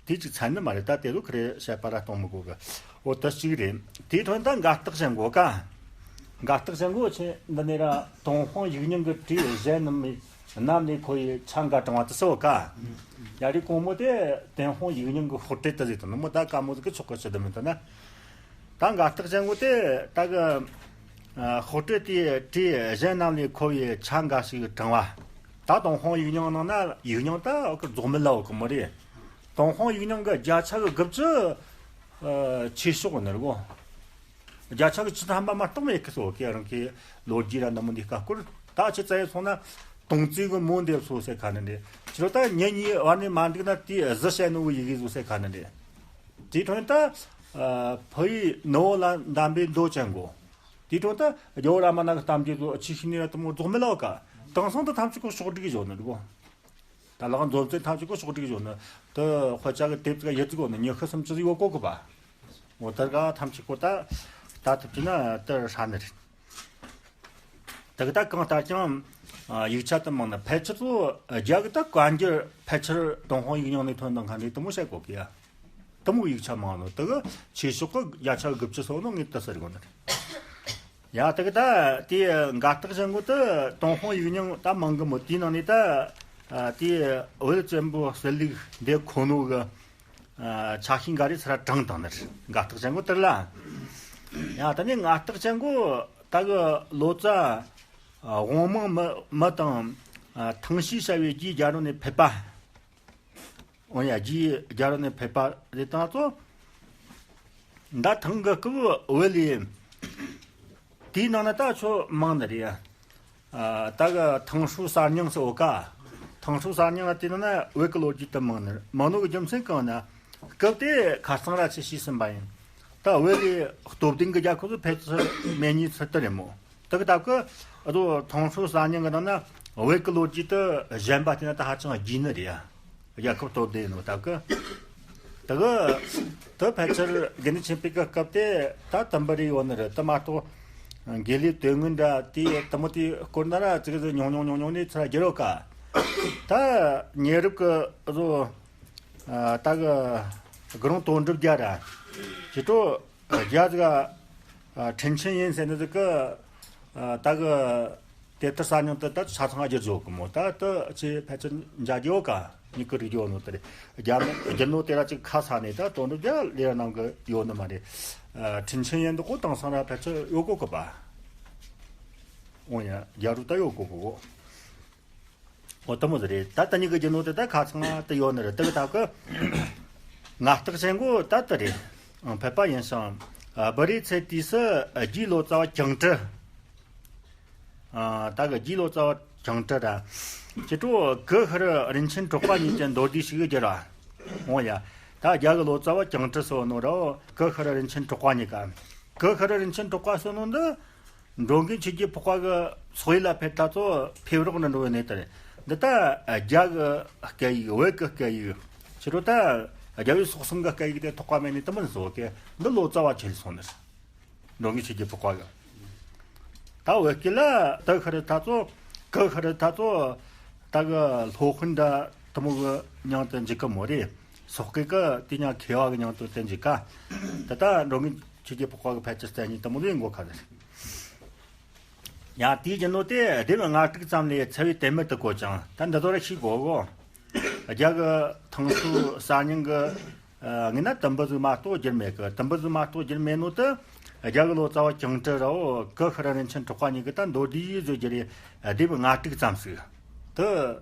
དེ་ཅིག་ཚན་ནི་མ་རེད། ད་དེ་རུ་ཁི་རེ་བཤད་པ་ར་གཏོང་མི་དགོས་གི། འོ་དེ་གཅིག་རེད། དེའི་ཐོག་ད་འགའ་རྟགས་བཤད་འགོ་ཀ། འགའ་རྟགས་ཅན་གོ་ཆེ་འདི་ནས་ར་ཏུན་ཧོང་ཡིག་རྙིང་གི་བྲིས་གཞན་རྣམས་ནས་ནམ་ནས་ཁོ་ཡི་ཆ་འགའ་དྲངས་པ་དུ་སོ་ཀ། ཡ་རི་གོང་མོ་དེ་ཏུན་ཧོང་ཡིག་རྙིང་གི་ཤོག་དྲིལ་དུ་ཟིག་དང་ནི་མོ་ད་ཀ་མོ་ཟིག་གི་ཆོག་གི་ཆི་དུ་མི་དུ་ན། ད་འགའ་རྟགས་ཅན་གོ་དེ་ད་གི་ཤོག་དྲིལ་དེ་བྲིས་གཞན་རྣམས་ནས་ཁོ་ཡི་ཆ་འགའ་ཞིག་དྲངས་པ། ད་ཏུན་ཧོང་ཡིག་རྙིང་ནང་ན་ཡིག་རྙིང་ད་འོ་གི་རྫོགས་མི་ལ་འོ་གི་མོ་རེད། ཏུན་ཧོང་ཡིག་རྙིང་གི་བརྒྱ་ཆ་གི་དགུ་བཅུ་ཆོས་ཕྱོགས་ནི་རེད་གོ། བརྒྱ་ཆ་གི་བཅུ་ཐམ་པ་མ་གཏོགས་མེད་གི་སོ་ཀེ་རང་གི་ལོ་རྒྱུས་ར་འདི་མོ་འདི་ཀ་སྐོར་ད་ཆི་ཙ་ཡི་སོང་ན་དུང་རྩེ་གི་མོ་འདེབས་སོ་ཟེར་ཁ་ནི་འདི་ཕྱི་ལོ་ད་ཉིན་གཉིས་བར་ནས་མ་འགྲིག་ན་དེ་གཟི་བཤད་ནོ་གི་ཡི་གེ་བཟོ་ཟེར་ཁ་ནི་འདི་དེའི་འཕྲོ་ནས་ད་ཕུ་ཡི་ནུ་བོ་ལ་འདམ་པའི་མདོ་ཅན་གོ། དེའི་འཕྲོ་ད་རྒྱལ་བོ་རཱ་མ་ན་གི་གཏམ་རྒྱུད་ལོ་ཆི་ཤི་ནི་ར་དུ་མོ་རྫོགས་མི་ལ་བ་ཀ་དེང་སང་དུ་ཐམས་ཅད་ཀོ་ཕྱོགས་སྒྲིག་བཟོ་ནི་འདུག་གོ། ད་ལག་མཛོམ་ཚན་ཐམས་ཅད་ཀོ་ཕྱོགས་སྒྲིག་བཟོ་ནི་དུ་དཔེ་ཆ་གི་དེབ་ཀ་ཡི་ཙི་གོ་ནི་ཉི་ཤུ་སུམ་ཅུ་ཡོད་གོ་གི་པ། འོ་དར་ག་ཐམས་ཅད་ཀོ་ད་ད་ཐུབ་ཀྱི་ན་དར་ཧྲ་ནི་རེད། དེ་གི་ད་གང་ལྟར་ཀྱང་ཡིག་ཆ་དུ་མང་ན་ཕལ་ཆེར་དུ་རྒྱ་གི་ད་བཀའ་འགྱུར་ཕལ་ཆེར་ཏུན་ཧོང་ཡིག་རྙིང་ནས་ཐོན་དང་ཁ་འདྲེ་དུ་མོ་བཤད་གོ་གི་ཡ། དུ་མོ་ཡིག་ཆ་མང་ནོ་དེ་གི་ཆོས་ཕྱོགས་གི་རྒྱ་ཆ་དགུ་བཅུ་སོ་ནོ་ངས་དུ་ཟེར་གོ་ནི་རེད། ཡ་དེ་གི་ད་དེ་འགའ་རྟགས་ཅན་གོ་དུ་ཏུན་ཧོང་ཡིག་རྙིང་ད་མང་གི་མོ་དེའི་ནང་ནས་ད་དེ་བོད་བཙན་པོ་གསེར་ལུགས་འདི་ཁོ་ནོ་གི་ཆ་ཤས་འགའ་རེ་ཚུར་དྲངས་དང་ནི་རེད། འགའ་རྟགས་ཅན་གོ་དེར་ལ། ཡ་ད་ནི་འགའ་རྟགས་ཅན་གོ་ད་གི་ལོ་ཙཱ་དབང་མང་མི་མི་དང་ཐང་ཤིས་བྱ་བའི་རྒྱའི་རྒྱ་རོ་ནས་ཕེབས་པ། འོ་ཡ་རྒྱའི་རྒྱ་རོ་ནས་ཕེབས་པ་རེད་ད་ཚོ། འདི་ཐང་གི་སྐབས་བོད་ལས་དེའི་ནང་ན་ད་ཆོ་མང་ནི་རེད། ད་གི་ཐང་ཧྲུའུ་གསར་རྙིང་སོ་ཀ། ཐང་ཧྲུའུ་གསར་རྙིང་ལ་དེ་ནང་ན་བོད་ཀྱི་ལོ་རྒྱུས་དུ་མང་ནི་མང་ནོ་གི་རྒྱུ་མཚན་གང་ན། སྐབས་དེ་ཁ་སང་ར་ཆེ་ཤེས་ཟིན་པ་ཡིན། ད་བོད་ལས་སྟོབས་ལྡན་གྱི་རྒྱལ་ཁབ་ཚོ་ཕལ་ཆེར་མེད་ཉིད་ཚུལ་དུ་རེད་མོ། དེ་གི་སྟབས་ཀྱིས་ཨ་ཏོ་ཐང་ཧྲུའུ་གསར་རྙིང་གི་ནང་ན་བོད་ཀྱི་ལོ་རྒྱུས་དུ་གཞན་པ་དེ་ན་ད་ཧ་ཅང་རྒྱས་ནི་རེད་ཡ། རྒྱལ་ཁབ་སྟོབས་ལྡན་ཡིན་ནོ་སྟབས་ཀྱིས། དེ་གི་དེ་ཕལ་ཆེར་དགེ་འདུན་ཆོས་འཕེལ་གྱི་སྐབས་དེ་ད་དུམ་བུ་རེ་ཡོད་ནི་རེད་དེ་མ་གཏོགས། དགེ་ལེགས་དོན་དངོས་འདྲ་དེ་དེ་མོ་དེ་སྐོར་ན་ར་ཙི་གི་ཉུང་ཉུང་ཉུང་ཉུང་ནས་ཚུར་བསྒྱུར་ཡོད་ཀ། ད་ཉེ་རབས་ཀྱི་བཟོ། ད་གི་དགུ་རོང་དོན་གྲུབ་རྒྱལ་ར། ཇི་སྤྲོ་རྒྱལ་ཟིག་ཁྲིན་ཆིན་ཡིན་ཟེར་ནི་ཟིག་གི། ད་གི་དེབ་ཐེར་གསར་རྙིང་དུ་ད་ཆ་ཚང་བསྒྱུར་བཟོ་གི་མོ་ད་དུ་ཆེ་ཕལ་ཆེར་འཇའ་རྒྱོ་ག་ཉིད་ཀྱི་རིག་རྒྱོ་ནོ་དེ་རེད། རྒྱ་རྒྱུ་ནོ་དེ་ར་ཅིག་ཁ་ས་ནས་ད་དོན་གྲུབ་རྒྱལ་ལས་ར་ནང་གི་ཡོད་ནི་མ་རེད། ཁྲིན་ཆིན་ཡིན་འདུག་གོ་དེང་སང་ར་ཕལ་ཆེར་ཡོད་གོ་གི་པ། འོ་ཡ་རྒྱ་རུ་ད་ཡོད་གོ་གོ་གོ། འོ་དེ་མོ་ཟིག་རེད། ད་ད་ཉིད་ཀྱི་རྒྱུ་ནོར་དེ་ད་ཁ་ཚང་དུ་ཡོད་ནི་རེད། དེ་གི་ད་གི་ང་རྟགས་ཅན་གོ་ད་དེ་རེད། ཨང་ཕེབས་པ་ཡིན་ཞིང་། ཨ་བུ་རའི་ཚེ་དུས་སུ་རྒྱའི་ལོ་ཙཱ་བ་ཅང་ཀྲི། ཨ་ད་གི་རྒྱའི་ལོ་ཙཱ་བ་ཅང་ཀྲི་ར། ཅི་ཀྲོ་གུ་ཧུ་རུ་རིན་ཆེན་གྲགས་པ་གཉིས་ཀྱི་མདོར་བསྡུས་ཤིག་བསྒྱུར་བ། འོ་ཡ། ད་རྒྱ་གི་ལོ་ཙཱ་བ་ཅང་ཀྲི་སོ་ནོ་ར་གུ་ཧུ་རུ་རིན་ཆེན་གྲགས་པ་གཉིས་ཀ། གུ་ཧུ་རུ་རིན་ཆེན་གྲགས་པ་སོ་ནོ་འདི། འགྲོ་མགོན་ཆོས་རྒྱལ་འཕགས་པ་གི་ཚོགས་ཡུལ་ལ་ཕེབས་ད་ཚོ་ཕེབས་རོགས་ནི་འགྲོ་བའི་གནས་དེར། འདི་ལྟ་རྒྱ་གི་སྐད་ཡིག་བོད་གི་སྐད་ཡིག་ཕྱི་རོལ་ད་རྒྱལ་བའི་སོག་གསུམ་གི་སྐད་ཡིག་དེ་ཐོགས་པ་མེད་ནས་དུ་མིན་བཟོ་གི་འདི་ལོ་ཙཱ་བ་ཆེ་ལ་སོང་ནི། འགྲོ་མགོན་ཆོས་རྒྱལ་འཕགས་པ་གི། ད་བོད་སྐད་ལ་ཏི་ཤི་རི་ད་ཚོ་ཀི་ཤི་རི་ད་ཚོ་ད་གི་སློབ་དཔོན་འདྲ་དུ་མོ་གི་མྱིང་དུ་འཇིག་གི་མོ་རེད། སོག་སྐད་གི་དེ་ཉག་མཁས་པ་གི་མྱིང་དུ་དེ་འཇིག་ག། ད་ད་འགྲོ་མགོན་ཆོས་རྒྱལ་འཕགས་པ་གི་ཕལ་ཆེར་མཚན་ཉིད་དུ་མོ་ལས་འགོ་ཁ་ཟེར། ཡང་དེའི་རྒྱུ་ནོར་དེ་སྡེབ་ལྔ་དྲུག་ཙམ་ལས་ཚ་བའི་དེ་མི་དུ་གོ་ཅིང་ད་འདི་ཚོ་ར་ཤེས་དགོས་གོ། རྒྱ་གི་ཐང་ཧྲུའུ་གསར་རྙིང་གི་ངས་ན་དུམ་བུ་ཟིག་མ་གཏོགས་བསྒྱུར་མེད་གི། དུམ་བུ་ཟིག་མ་གཏོགས་བསྒྱུར་མེད་ནོ་དུ་རྒྱ་གི་ལོ་ཙཱ་བ་ཅང་ཀྲི་ར་བོ་ཀི་ཤི་རི་རིན་ཆེན་གྲགས་པ་གཉིས་ཀྱི་ད་མདོར་བསྡུས་ཡིག་བཟོ་རྒྱུ་རེད། སྡེབ་ལྔ་དྲུག་ཙམ་ཟིག་དུ་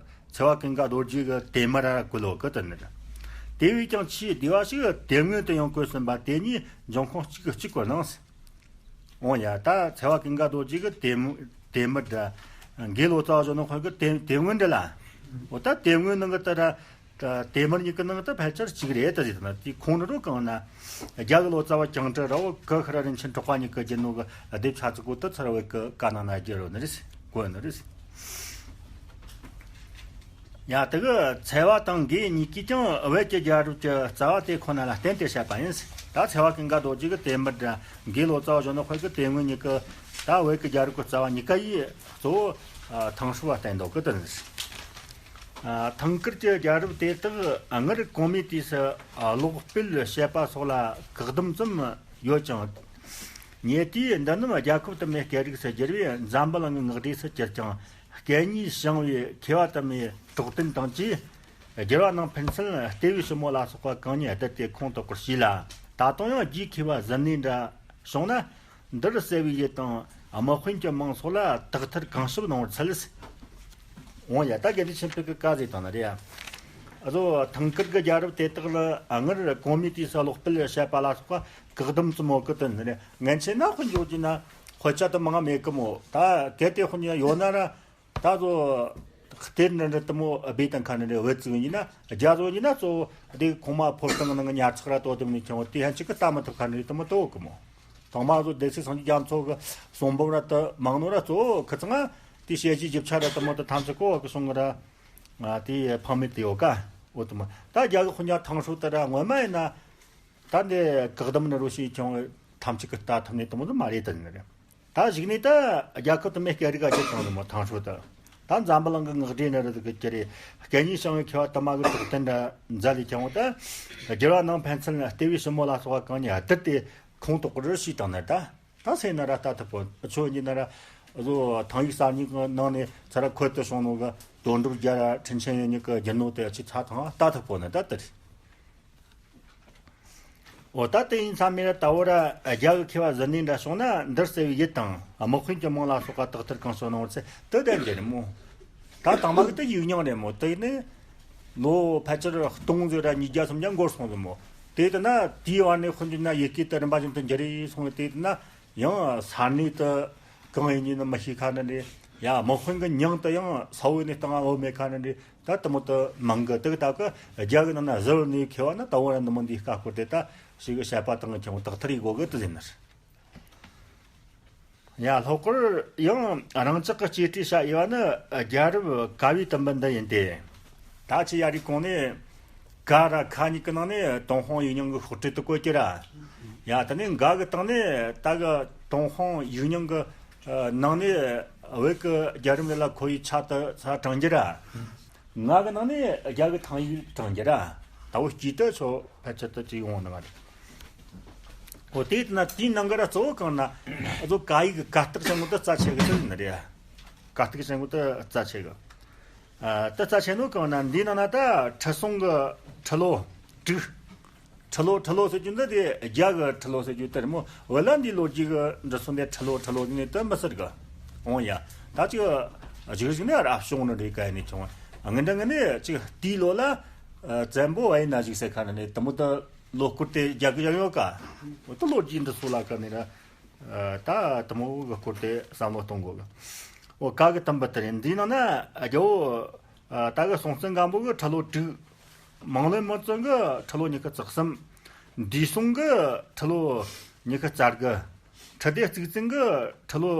ཚེ་དབང་ཀུན་དགའ་རྡོ་རྗེ་གི་དེ་མི་ར་གོ་ལོ་གི་དུ་ནི་ར། དེ་བས་ཀྱང་ཆེས་བདེ་བ་ཞིག་དེབ་སྔོན་དུ་ཡང་བཀོད་ཟིན་པ་དེ་གཉིས་འབྱུང་ཁུངས་གཅིག་གི་གཅིག་གོ་ནང་། འོང་ཡ། ད་ཚེ་དབང་ཀུན་དགའ་རྡོ་རྗེ་གི་དེ་མི་དེ་མི་འདྲ། འགའི་ལོ་ཙཱ་བ་གཞོན་ནུ་དཔལ་གི་དེ་དེ་སྔོན་འདྲ་ལ། འོ་ད་དེ་སྔོན་ནང་གི་ད་ར་དེ་མི་གཉིས་ཀྱི་ནང་ད་ཕལ་ཆེར་གཅིག་རེད་ད་ཟེར་ན་དེ་ཁོང་ནི་རོ་གང་ན། རྒྱ་གི་ལོ་ཙཱ་བ་ཅང་ཀྲི་ར་བོ་ཀི་ཤི་རི་རིན་ཆེན་གྲགས་པ་གཉིས་ཀྱི་རྒྱུ་ནོར་གི་སྡེབ་ཆ་ཚིག་གོ་ད་ཚར་བའི་གི་བཀའ་གནང་ན་རྒྱུ་རོ་ནི་རེད་གོ་ནི་རེད། ཡང་དེ་གི་ཚེ་དབང་དང་འགའི་གཉིས་ཀྱིས་ཀྱང་བོད་ཀྱི་རྒྱལ་རབས་ཀྱི་རྩ་བ་དེ་ཁོ་ན་ལ་བརྟེན་ཏེ་བཤད་པ་ཡིན། ད་ཚེ་དབང་ཀུན་དགའ་རྡོ་རྗེ་གི་དེ་མི་འདྲ། འགའི་ལོ་ཙཱ་བ་གཞོན་ནུ་དཔལ་གི་དེ་སྔོན་གཉིས་ཀྱི་ད་བོད་ཀྱི་རྒྱལ་རབས་ཀྱི་རྩ་བ་གཉིས་ཀ་ཡིས་གཙོ་བོ་ཐང་ཧྲུའུ་བ་བསྟན་འདུག་གི་དོན་རེད། ཐང་དཀར་གྱི་རྒྱལ་རབས་དེ་དག་སྔར་གོང་མའི་དུས་སུ་ཀློག་སྤེལ་བྱེད་པ་སོགས་ལ་བཀག་སྡོམ་ཙམ་ཡོད་ཀྱང་། ཉེ་དུས་འདི་རྣམས་རྒྱལ་ཁབ་དུ་མའི་སྐད་རིགས་སུ་བསྒྱུར་བས་འཛམ་བུ་གླིང་གི་ངག་སྒྲོས་སུ་གྱུར་ཅིང་། སྐད་གཉིས་བྱང་བའི་མཁས་པ་དུ་མའི་གྲོགས་དན་དང་བཅས། སྒྱུར་བ་ནང་ཕན་ཚུན་ལྟེ་བའི་ཞིབ་མོ་ལ་སོགས་པ་གང་ཉིད་བསྡུར་ཏེ་ཁུངས་དག་པར་བྱས་ལ། ད་དུང་ཡང་རྒྱུད་མཁས་པ་གཟི་ནས་འདྲ་བྱུང་ན། འདིར་གསལ་བའི་ཡུལ་དང་དམག་དཔོན་གྱི་མིང་སོགས་ལ་དག་ཐེར་གང་ཞིབ་གནང་བར་འཚལ། འོང་ཡ། ད་དགེ་ལྡན་ཆོས་འཕེལ་གྱི་བཀའ་ཟེར་དང་ནི་རེད་ཡ། ཨ་ཟོ་ཐང་དཀར་གྱི་རྒྱལ་རབས་དེ་དག་ལ་སྔར་གོང་མའི་དུས་སུ་ཀློག་སྤེལ་བྱས་པ་ལ་སོགས་པ་བཀག་སྡོམ་ཙམ་མོ་གི་དོན་ནི་རེད། ངན་ཆེ་ན་དཔེ་འཇོག་རྒྱུ་ན་དཔེ་ཆ་དུ་མང་མེད་གི་མོ། ད་གལ་ཏེ་དཔེ་ཡོད་ན་ར། ད་ཟོ་གཏེར་འདྲ་འདྲ་དུ་མོ་སྦས་དང་ཁ་ནི་རེད། བོད་ཙིག་ཡིན་ན་རྒྱ་ཟོ་ཡིན་ན་གཙོ་བོ་དེ་གོང་མ་ཕོ་བྲང་ནང་གི་ཉར་ཚགས་ར་དོ་དུ་མི་ཁྱོད་དེ་ཧན་ཅིག་གི་ལྟ་མི་ཐུབ་ཁ་ནི་རེད། དུ་མོ་དོ་གི་མོ། ཐོག་མ་ཟོ་སྡེ་སྲིད་སངས་རྒྱས་རྒྱ་མཚོ་གི་གསུང་འབུམ་ར་དུ་མང་ནོ་ར་གཙོ་བོ་ཁི་ཚང་དེ་བཤད་རྒྱུ་རྒྱུ་ཆ་ར་དུ་མོ་དུ་ཐམས་ཅད་གོ་གི་སོང་གི་ར། ང་དེ་ཕང་མེད་དེ་ཡོད་ཀ་འོ་དུ་མོ། ད་རྒྱ་གི་དཔེ་ཆ་ཐང་ཧྲུ་དུ་ར་སྔོན་མ་ཡིན་ན་ད་འདི་བཀག་སྡོམ་ནི་རུ་ཞིག་ཁྱོད་ཐམས་ཅད་གི་ལྟ་ཐུབ་ནི་དུ་མོ་དུ་མ་རེད་དུ་ནི་རེད། ད་གཞུག་ནས་ད་རྒྱལ་ཁབ་དུ་མའི་སྐད་རིགས་ཀ་ཅིག་དང་དུ་མོ་ཐང་ཧྲུ་དུ། ད་འཛམ་བུ་གླིང་གི་ངག་སྒྲོས་ནི་རི་དུ་གི་ཅི་རེད། སྐད་གཉིས་བྱང་བའི་མཁས་པ་དུ་མ་གི་གྲོགས་དན་འདྲ་མཛད་ལས་ཀྱང་ད། སྒྱུར་བ་ནང་ཕན་ཚུན་ལྟེ་བའི་ཞིབ་མོ་ལ་སོགས་པ་གང་ཉིད་བསྡུར་ཏེ་ཁུངས་དག་པར་ཞུས་དང་ནི་ད། ད་སེ་ན་ར་ལྟ་ཐུབ་པོ། ཆོས་ཉིད་ན་ར་བཟོ་ཐང་ཡིག་གསར་རྙིང་གི་ནང་ནས་ཚ་ར་ཁོལ་དུ་བྱུང་ནོ་གི་དོན་གྲུབ་རྒྱལ་ར་ཁྲིན་ཆེན་ཡོན་གཉིས་ཀྱི་རྒྱུ་ནོ་དེ་ཅི་ཚ་ཐང་ལྟ་ཐུབ་པོ་ནི་ད་དེ་རེད། འོ་ད་དེ་ཡིན་ཚ་མེད་ར་ད་བོ་ར་རྒྱ་གི་མཁས་པ་གཟི་ནས་འདྲ་བྱུང་ན་འདིར་གསལ་བའི་ཡུལ་དང་དམག་དཔོན་གྱི་མིང་ལ་སོགས་པ་དག་ཐེར་གང་ཞིག་གནང་བར་འཚལ་དེ་ལྡན་གྱི་རེད་མོ། ད་དང་མ་གི་དེ་ཡིག་རྙིང་རེད་མོ། དེ་ནི་ལོ་ཕལ་ཆེར་སྟོང་ཟེར་ར་ཉིས་བརྒྱ་སུམ་བརྒྱ་འགོར་སོང་ཟེར་མོ། དེ་ལྟ་ན་དེའི་བར་ནས་དཔེ་འཇོག་ན་ཡི་གེ་དེ་རིམ་པ་བཞིན་དུ་འགྱུར་རེ་སོང་བས། དེ་ལྟ་ན་ཡང་ས་གནས་དེ་གང་ཡིན་ཉིན་ནི་མི་ཤེས་ཁ་ནི་རེད། ཡ་དམག་དཔོན་གྱི་མྱིང་དེ་ཡང་ས་བོན་ནས་བཏང་བ་བོ་མེད་ཁ་ནི་རེད། ད་དུ་མོ་དུ་མང་གི་དུ་ད་གི་རྒྱ་གི་ནང་ན་ཟིལ་ནས་ཁེ་བ་ན་ད་བོ་ར་འདི་མོ་འདིའི་དཀའ་སྐོར་དེ་ད་ཞིག་གི་བཤད་པ་དང་གི་ཁྱོད་དག་ཐེར་ཡི་གོ་གི་དུ་ཟིན་ནི་རེད། ཡ་ལྷག་པར་ཡང་རང་ཅག་གི་གཅེས་སྤྲས་བྱ་འོས་པ་ནི་རྒྱལ་རབས་ཀ་བའི་དུམ་བུ་འདི་ཡིན་ཏེ། ད་ཆི་ཡ་རིག་གོང་ནས་ག་ར་ཁ་གཉིས་ཀྱི་ནང་ནས་ཏུན་ཧོང་ཡིག་རྙིང་གི་ཤོག་དྲིལ་དུ་བཀོད་ཀྱི་ར། ཡ་དེ་ནས་ག་གི་སྟེང་ནས་ད་གི་ཏུན་ཧོང་ཡིག་རྙིང་གི་ནང་ནས་བོད་ཀྱི་རྒྱལ་རབས་ལ་ཁོ་ཡི་ཆ་དུ་ས་དྲངས་ཀྱི་ར། ང་གི་ནང་ནས་རྒྱ་གི་ཐང་ཡིག་དྲངས་རྒྱུ་ར། ད་བོ་སྐྱིད་དུ་ཆོ་ཕལ་ཆེར་དུ་ཅིག་ཡོང་ནི་མ་རེད། འོ་དེ་ན་དེའི་ནང་གི་ར་གཙོ་བོ་གང་ན་ཨ་ཚོ་ཀ་ཡིག་གི་ཀ་རྟགས་ཅན་གོ་དུ་རྩ་ཆེ་གི་དུ་ཡིན་ནི་རེད། ཀ་རྟགས་ཅན་གོ་དུ་རྩ་ཆེ་གི། ཨ་དུ་རྩ་ཆེ་ནོ་གང་ན་འདིའི་ནང་ན་ད་ཁྲི་སྲོང་གི་ཁྲི་ལོ་དྲུག་ཁྲི་ལོ་ཁྲི་ལོ་ཟེར་རྒྱུ་འདི་དེ་རྒྱ་གི་ཁྲི་ལོ་ཟེར་རྒྱུ་དེ་རེད་མོ། བོད་ལ་འདི་ལོ་རྒྱུས་གི་འབྲི་སྲོལ་འདི་ཁྲི་ལོ་ཁྲི་ལོ་ནི་དེ་མི་ཟེར་གི། འོང་ཡ། ད་ཅིག་གཞུག་ཟིག་ནས་རབ་བྱུང་ནི་རེད་ག་ཡིན་ནི་ཆུང་། ངན་འདྲ་ངན་ནས་ཅིག་དེའི་ལོ་ལ་བཙན་པོ་བ་ཡིན་ན་ཞིག་ཟེར་ཁ་ནི་ནི་དུ་མོ་དུ་ལོ་སྐོར་དེ་རྒྱ་གི་ཡང་ཡོད་ཀ་འོ་དུ་ལོ་རྒྱུས་འདི་སུ་ལ་ཀ་ནི་ར། ད་དུ་མོ་གི་སྐོར་དེ་བསམ་བློ་གཏོང་དགོས་གི། འོ་ཀ་གི་དུམ་བུ་དེ་རེད། འདིའི་ནང་ན་རྒྱ་བོ། ད་གི་སྲོང་བཙན་སྒམ་པོ་གི་ཁྲི་ལོ་དྲུག་མང་བློན་མང་བཙན་གི་ཁྲི་ལོ་ཉི་ཤུ་རྩ་གསུམ། འདས་སྲོང་གི་ཁྲི་ལོ་ཉི་ཤུ་རྩ་དགུ། ཁྲི་ལྡེ་གཙུག་བཙན་གི་ཁྲི་ལོ་